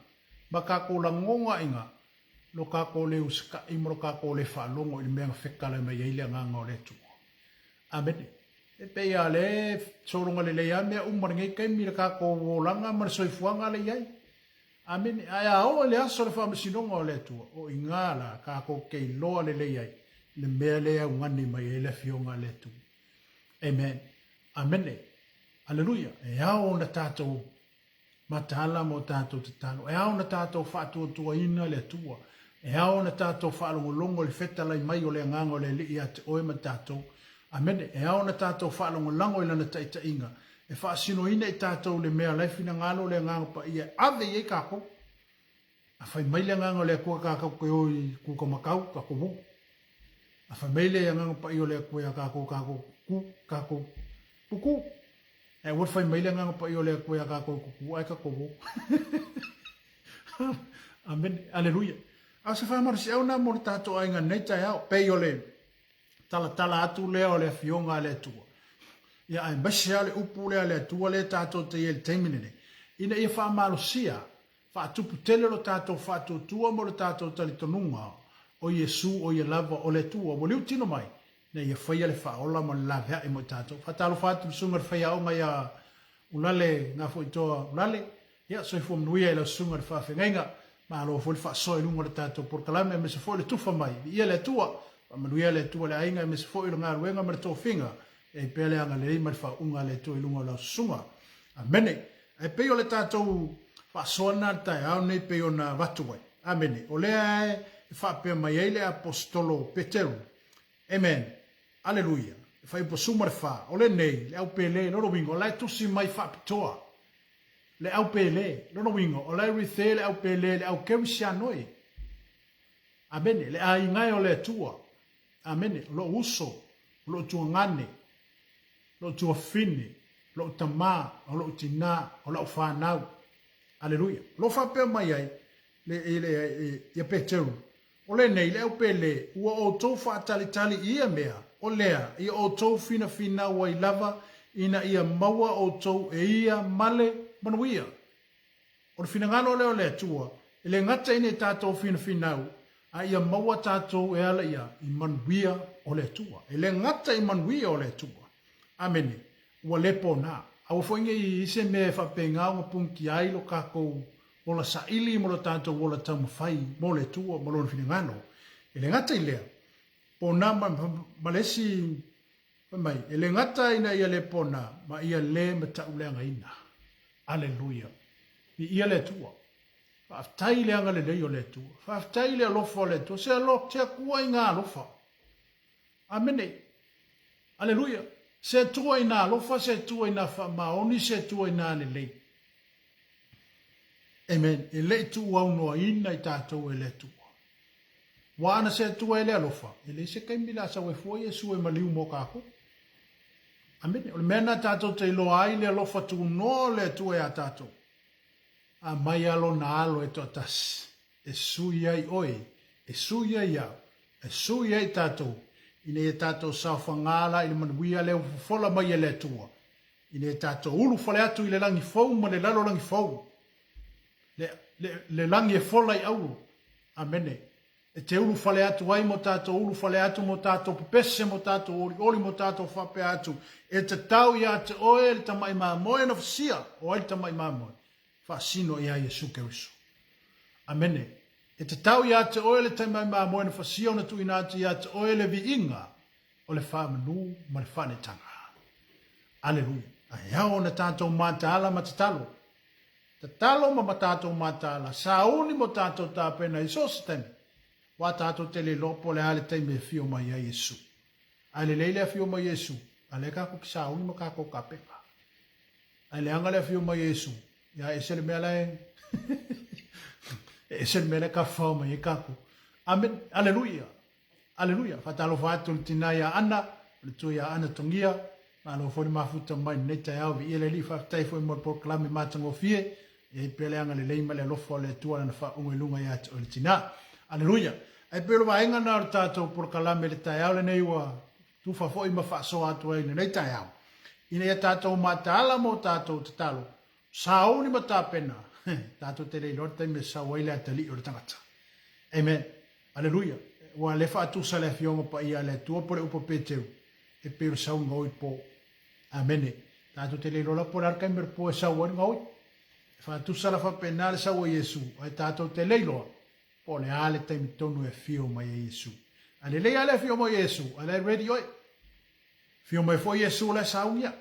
ma tatou lagoga iga, lo tatou le usitai ma lo tatou le faalogo i le mea na fetala mai ai le Agaga o le Atua. Amene. E pei lava o lea e sologa lelei lava mea uma i lenei taimi i le tatou olaga ma le soifuaga lea e i ai. Amene. Ae a oo i le aso o le faamasinoga o le Atua, o iga la tatou te iloa lelei ai le mea lea e augani mai ai le Afioga a le Atua. Amen. Amene. Aleluia. E ao ona tatou mataala ma o tatou tatalo. E ao ona tatou faatuatuaina le Atua. E ao ona tatou faalogologo i le fetalai mai o le Agaga o le Alii ia te oe ma tatou. Amene. E ao ona tatou faalagolago i Lana taitaiga, e faasinoina i tatou le mea la e finagalo le Agaga Paia e ave i ai tatou. A fai mai le Agaga o le Atua tatou te o i Kutamakau, tatou o. A fai mai le Agaga Paia o le Atua ia tatou, tatou tutu, tatou tutu. Ae aua le fai mai le Agaga Paia o le Atua ia tatou tutu ae tatou o. Amene. Aleluia. A o se faamalosiau lena mo le tatou aiga i lenei taeao, pei o le talatala atu lea o le Afioga a le Atua. Ia, aemaise lava le upu lea a le Atua lea tatou te i ai i le taimi lenei, ina ia faamalosia, faatupu tele lo tatou faatuatua ma lo tatou talitonuga o Iesu o Ia lava o le Atua ua liutino mai, ina ia faia le faaola ma le laveai mo i tatou. Faatalofa atu i le Susuga i le Faiaoga ia Ulale Gafoitoa Ulale, Ia, soifua manuia i lau susuga i le faafeagaiga. Malo foi le faasoa i luga o le tatou polokalame aemaise foi le tufa mai. Viia le Atua. Faamanuia le Atua i le aiga aemaise foi o le galuega ma le tofiga. E ai pea le agalelei ma le faauuga a le Atua i luga o lau susuga. Amene. Ae pei o le tatou faasoa lena i le taeao lenei pei ona avatu ai. Amene. O lea e faapea mai ai le Aposetolo Peteru. Amen. Aleluia. Le fuaiupu 14. O lenei, le au pele, lona uiga, o la e tusi mai faapitoa. Le au pele, lona uiga, o la e refer le au pele i le au kerisiano e. Amene. Le aiga e o le Atua. Amene. O lou uso, o lou tuagane, lou tuafine, lou tamā, o lou tinā, o lau fanau. Aleluia. O lo o faapea mai ai le, le, ia Peteru, O lenei le au pele, ua outou faatalitali i ia mea, o lea, ia outou finafinau ai lava ina ia maua outou e ia ma le manuia. O le finagalo lea o le Atua, e le gata ina i tatou finafinau, a ia maua tatou e ala ia i manuia o le Atua. E le gata i manuia o le Atua. Amene. Ua le pona. Aua foi ne i i se mea e faapena ona punitia ai lo tatou ola saili ma lo tatou ola taumafai mo le Atua ma Lona finagalo. E le gata i lea, pona ma, ma le isi, fai mai, e le gata ina ia le pona, ma ia le matauleagaina. Aleluia. Viia le Atua. Faafetai i le agalelei o le Atua. Faafetai i le alofa o le Atua. Se alo, se Atua i ngā alofa. Amene. Aleluia. Se Atua i nā alofa, se Atua i nā faamaoni, se Atua i nā lelei. Amen. E le i tuuaunoaina i tatou e le Atua. Ua ana se Atua e le alofa, e leai se taimi le a sau ai fua Iesu e maliu mo kākou. Amene. O le mea na tatou te iloa ai le alofa tunoa o le Atua iā tatou, a mai a lona alo e toatasi, e sui ai oe, e sui ai au, e sui ai tatou, ina ia tatou saofagā la i le manuia lea ua fofola mai e le Atua, ina ia tatou ulufale atu i le lagi fou ma le lalolagi fou, le, le, le lagi e fola i auro. Amene. E te ulufale atu ai mo tatou ulufale atu mo tatou pepese mo tatou olioli mo tatou faapea atu, e tatau ia te oe le tamai mamoe na fasia, o ai le tamai mamoe? Faasino ia Iesu Keriso. Amene. E tatau iā te oe le taimai mamoe na fasia ona tuuina atu iā te oe le viiga o le faamanu ma le faanetaga. Aleluia. Ae ao ona tatou mataala ma tatalo. Tatalo ma ma tatou mataala, sauni mo tatou tapena i so o se taimi, aua tatou te le iloa po o le a le taimi e afio mai ai Iesu. Ae lelei le afio mai Iesu, a lea kakou te sauni ma kakou kapena. Ae leaga le afio mai Iesu, ia e ese le mea la e e ese le mea la e kafafao mai ai kakou. Amen. Aleluia. Aleluia. Faatalofa atu i le tina ia Ana, o le tua ia Ana Togia. Malo foi le mafuta mai i lenei taeao. Viia le Alii, faafetai foi mo le polokalame matagofie. E i ai pea le agalelei ma le alofa o le Atua Lana faauuga i luga ia te oe le tina. Aleluia. Ae pei o le vaega lena o le tatou polokalame i le taeao lenei ua tufa foi ma faasoa atu ai i lenei taeao, ina ia tatou mataala mo tatou tatalo, sauni ma tapena, tatou te le iloa le taimi e sau ai le atalii o le tagata. Amen. Aleluia. Ua le faatusa le Afioga Paia a le Atua po o le upu a Peteru, e pei o le sau gaoi po. Amene. Tatou te le iloa la po o le a le taimi o le po e sau ai le gaoi. E faatusa la faapena le sau a Iesu, ae tatou te le iloa po o le a le taimi tonu e afio mai ai Iesu. A lelei lava le afio mai o Iesu, a la e ready oe. Afio mai foi Iesu o la e saunia.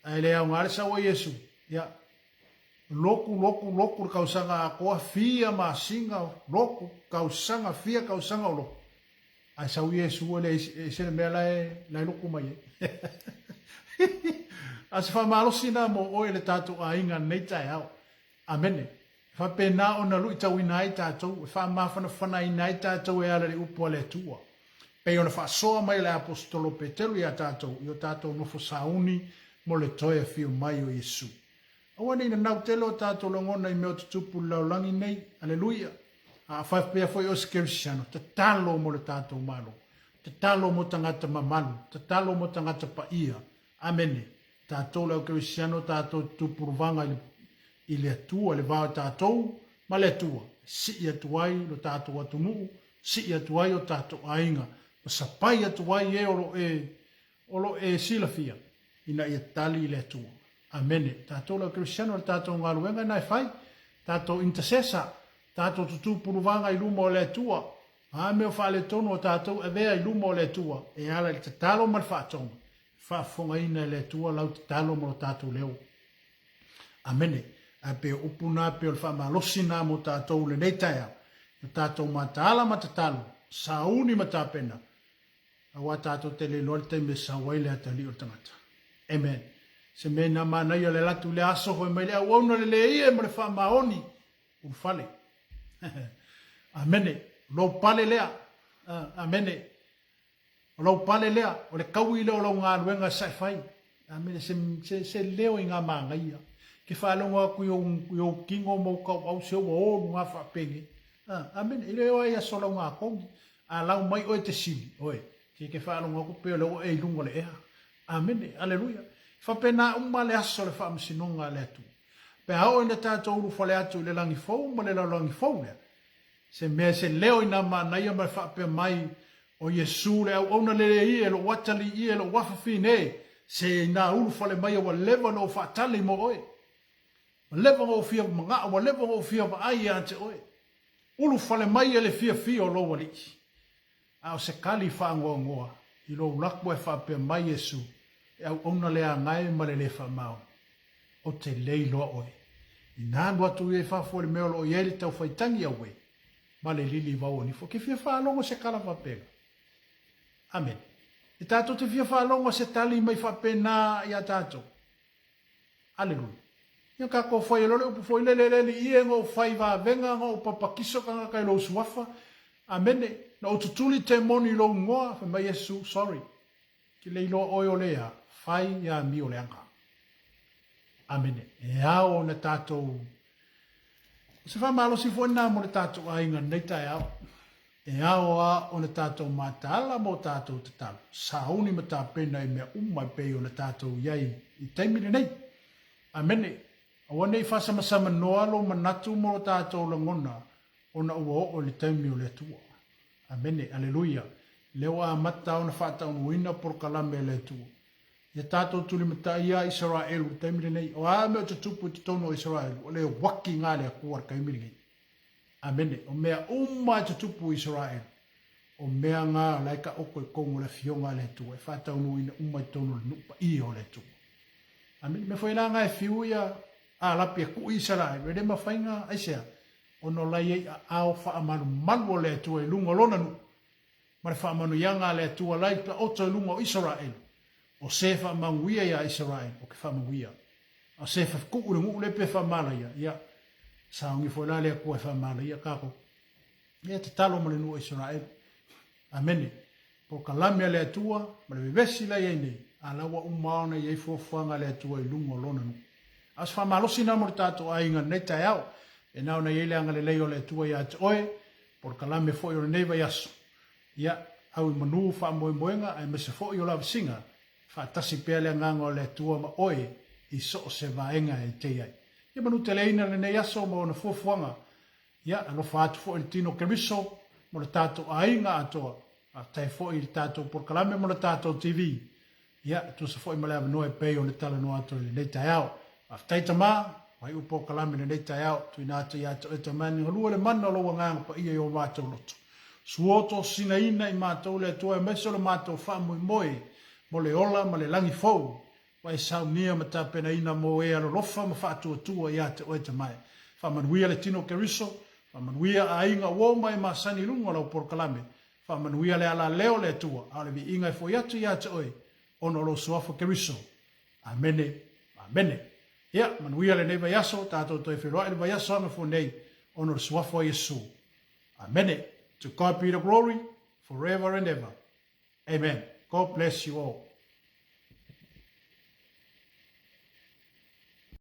Ae le aoga le sau a Iesu, ia, loku, loku, loku le kausaga atoa, fia masina, loku, kausaga, fia kausaga o loku. Ae sau Iesu e leai ese le mea la e, la e loku mai ai. A se faamalosi na mo oe le tatou aiga nei taeao. Amene. E faapena ona luitauina ai tatou, e faamafanafanaina ai tatou e ala i le upu a le Atua. Pei ona faasoa mai le Aposetolo Peteru iā tatou i o tatou nofo sauni mo le toe afio mai o Iesu. Aua ne i nanau tele o tatou lagona i mea o tutupu i le lalolagi nei. Aleluia! A faapea foi o se Kerisiano, tatalo mo le tatou Malo. Tatalo mo tagata mamalu. Tatalo mo tagata paia. Amene. Tatou le au Kerisiano tatou tutupuluvaga i le, i le Atua, le va o tatou ma le Atua, e sii atu ai lo tatou atunuu, sii atu ai o tatou aiga, ma sapai atu ai e o lo e, o lo e silafia, ina ia tali i le Atua. Amene. Tatou le au Kerisiano, le tatou galuega na e fai, tatou intercessor, tatou tutupuluvaga i luma o le Atua, a mea o faaletonu o tatou avea i luma o le Atua, e ala i le tatalo ma le faatoga, faafofogaina e le Atua lau tatalo ma lo tatou leo. Amene. Ae pei o upu na, pei o le faamalosi na mo tatou i lenei taeao, ia tatou mataala ma tatalo, sauni ma tapena, aua tatou te le iloa le taimi e sau ai le atalii o le tagata. Amen. Se mea ina manaia le alu atu i le aso fai mai le auauna le leie ma le faamaoni ulufale. Amene. Lou pale lea. Amene. O lou pale lea, o le kaui lea o lau galuega sa e fai. Amene, se, se, se leo i ngā māngaia. Ke whaalogo aku i ou, i ou kino ma ou kauau se ua olu ngā whaapenge. Ah, amene, i leo ai aso lau ngā kongi. A lau mai oe te sili, oe, ke ke whaalogo aku pe o le oe i lunga le ea. Amene, aleluia. Whapena uma le aso le whaamasinoga a le Atua. Pe a oo ina tātou ulufale atu i le langi fou ma le lalolagi fou lea, Se mea se leo i nā mānaia ma le faapea mai, O Iesū le auauna lele ia e lou atalii ia e lou afafine e, se i nā ulufale mai ua leva ona ou faatali mo oe. Ua leva ona ou fia manao, ua leva ona ou fia vaai ia te oe. Ulufale mai e le fiafia o lou alii. A o se kali faangoangoa i lou lako e faapea mai Iesu, e auauna le agae ma le le faamaoni. Ou te le iloa oe. Inā alu atu ia i fafo i le mea o lo o i ai le taufaitagi auē ma le lili vau o nifo. Ke fia faalogo se kala faapena? Amene. E tātou te fia faalogo se tali mai faapena iā tātou. Aleluia. Ia kākou fai e loa le upu foi lele le alii e na ou fai vavega na ou papakiso tagata i lou suafa. Amene. Na ou tutuli temoni i lou ingoa. Fai mai Iesu, sorry. Ke le iloa oe o le a, fai ia amio leaga. Amene. E ao ona tatou O se faamalosi foi lena mo le tatou aiga i lenei taeao. E ao a ona tatou mataala mo tatou tatalo, sauni ma tapena i mea uma e pei ona tatou i ai i taimi lenei. Amene. Aua ne i faasamasama noa lou manatu mo lo tatou lagona ona ua oo i le taimi o le Atua. Amene. Aleluia. Lea ua amata ona faataunuuina polokalame a le Atua. Ia tatou tulimatai ia Isaraelu i le taimi lenei. O a mea o tutupu i totonu o Isaraelu, o le uaki nga le Atua i le taimi lenei. Amene. O mea uma e tutupu i Isaraelu, o mea nga la e taoto i totonu o le Afioga a le Atua, e faataunuuina uma i totonu o le nuu paia o le Atua. Amene. Mea foi la nga e fiu ia Alapi e kui Isaraelu, e le mafai na, aisea? Ona o la e i ai aao faamalumalu o le Atua i luga o Lona nuu, ma le faamanuiaga a le Atua la i taoto i luga o Isaraelu, o se faamanuia iā Isaraelu, o ke faamanuia. A o se tuu i le nuu lea pe faamalaia, ia, sauni foi la le Atua e faamalaia tatou. Ia, tatalo ma le nuu o Isaraelu. Amene. Polokalame a le Atua ma le vevesi la i ai nei, a la ua uma ona i ai fuafuaga a le Atua i luga o Lona nuu. A o se faamalosi na mo le tatou aiga i lenei taeao, e na ona i ai le agalelei o le Atua ia te oe, polokalame foi o lenei vaiaso, ia, au i manu faamoemoega aemaise foi o lavasiga, faatasi pea le agaga o le Atua ma oe i so o se vaega e te i ai. Ia manuteleina lenei aso ma ona fuafuaga, ia, alofa atu foi i le tino Keriso mo le tatou aiga atoa, faafetai foi i le tatou polokalame ma le tatou TV, Ia, e tusa foi ma le avanoa e pei ona talanoa atu ai i lenei taeao. Faafetai Tama, ua iu polokalame i lenei taeao, tuuina atu ia te oe Tama e galue le mana o lou agaga paia i o matou loto. Suoto sinaina i matou le Atua aemaise o le matou faamoemoe mo le ola ma le lagi fou ua e saunia ma tapenaina mo e alolofa ma faatuatua ia te oe Tama e. Faamanuia le tino o Keriso, faamanuia aiga ua uma e masani i luga o lau polokalame, Faamanuia le alaleo o le Atua, a o le viiga e foi atu ia te oe, ona o lou Suafa Keriso. Amene. Amene. Ia, manuia lenei vaiaso, tatou toe feiloai le vaiaso agafua nei, ona o le Suafa o Iesu. Amene. To God be the glory, forever and ever. Amen. God bless you all.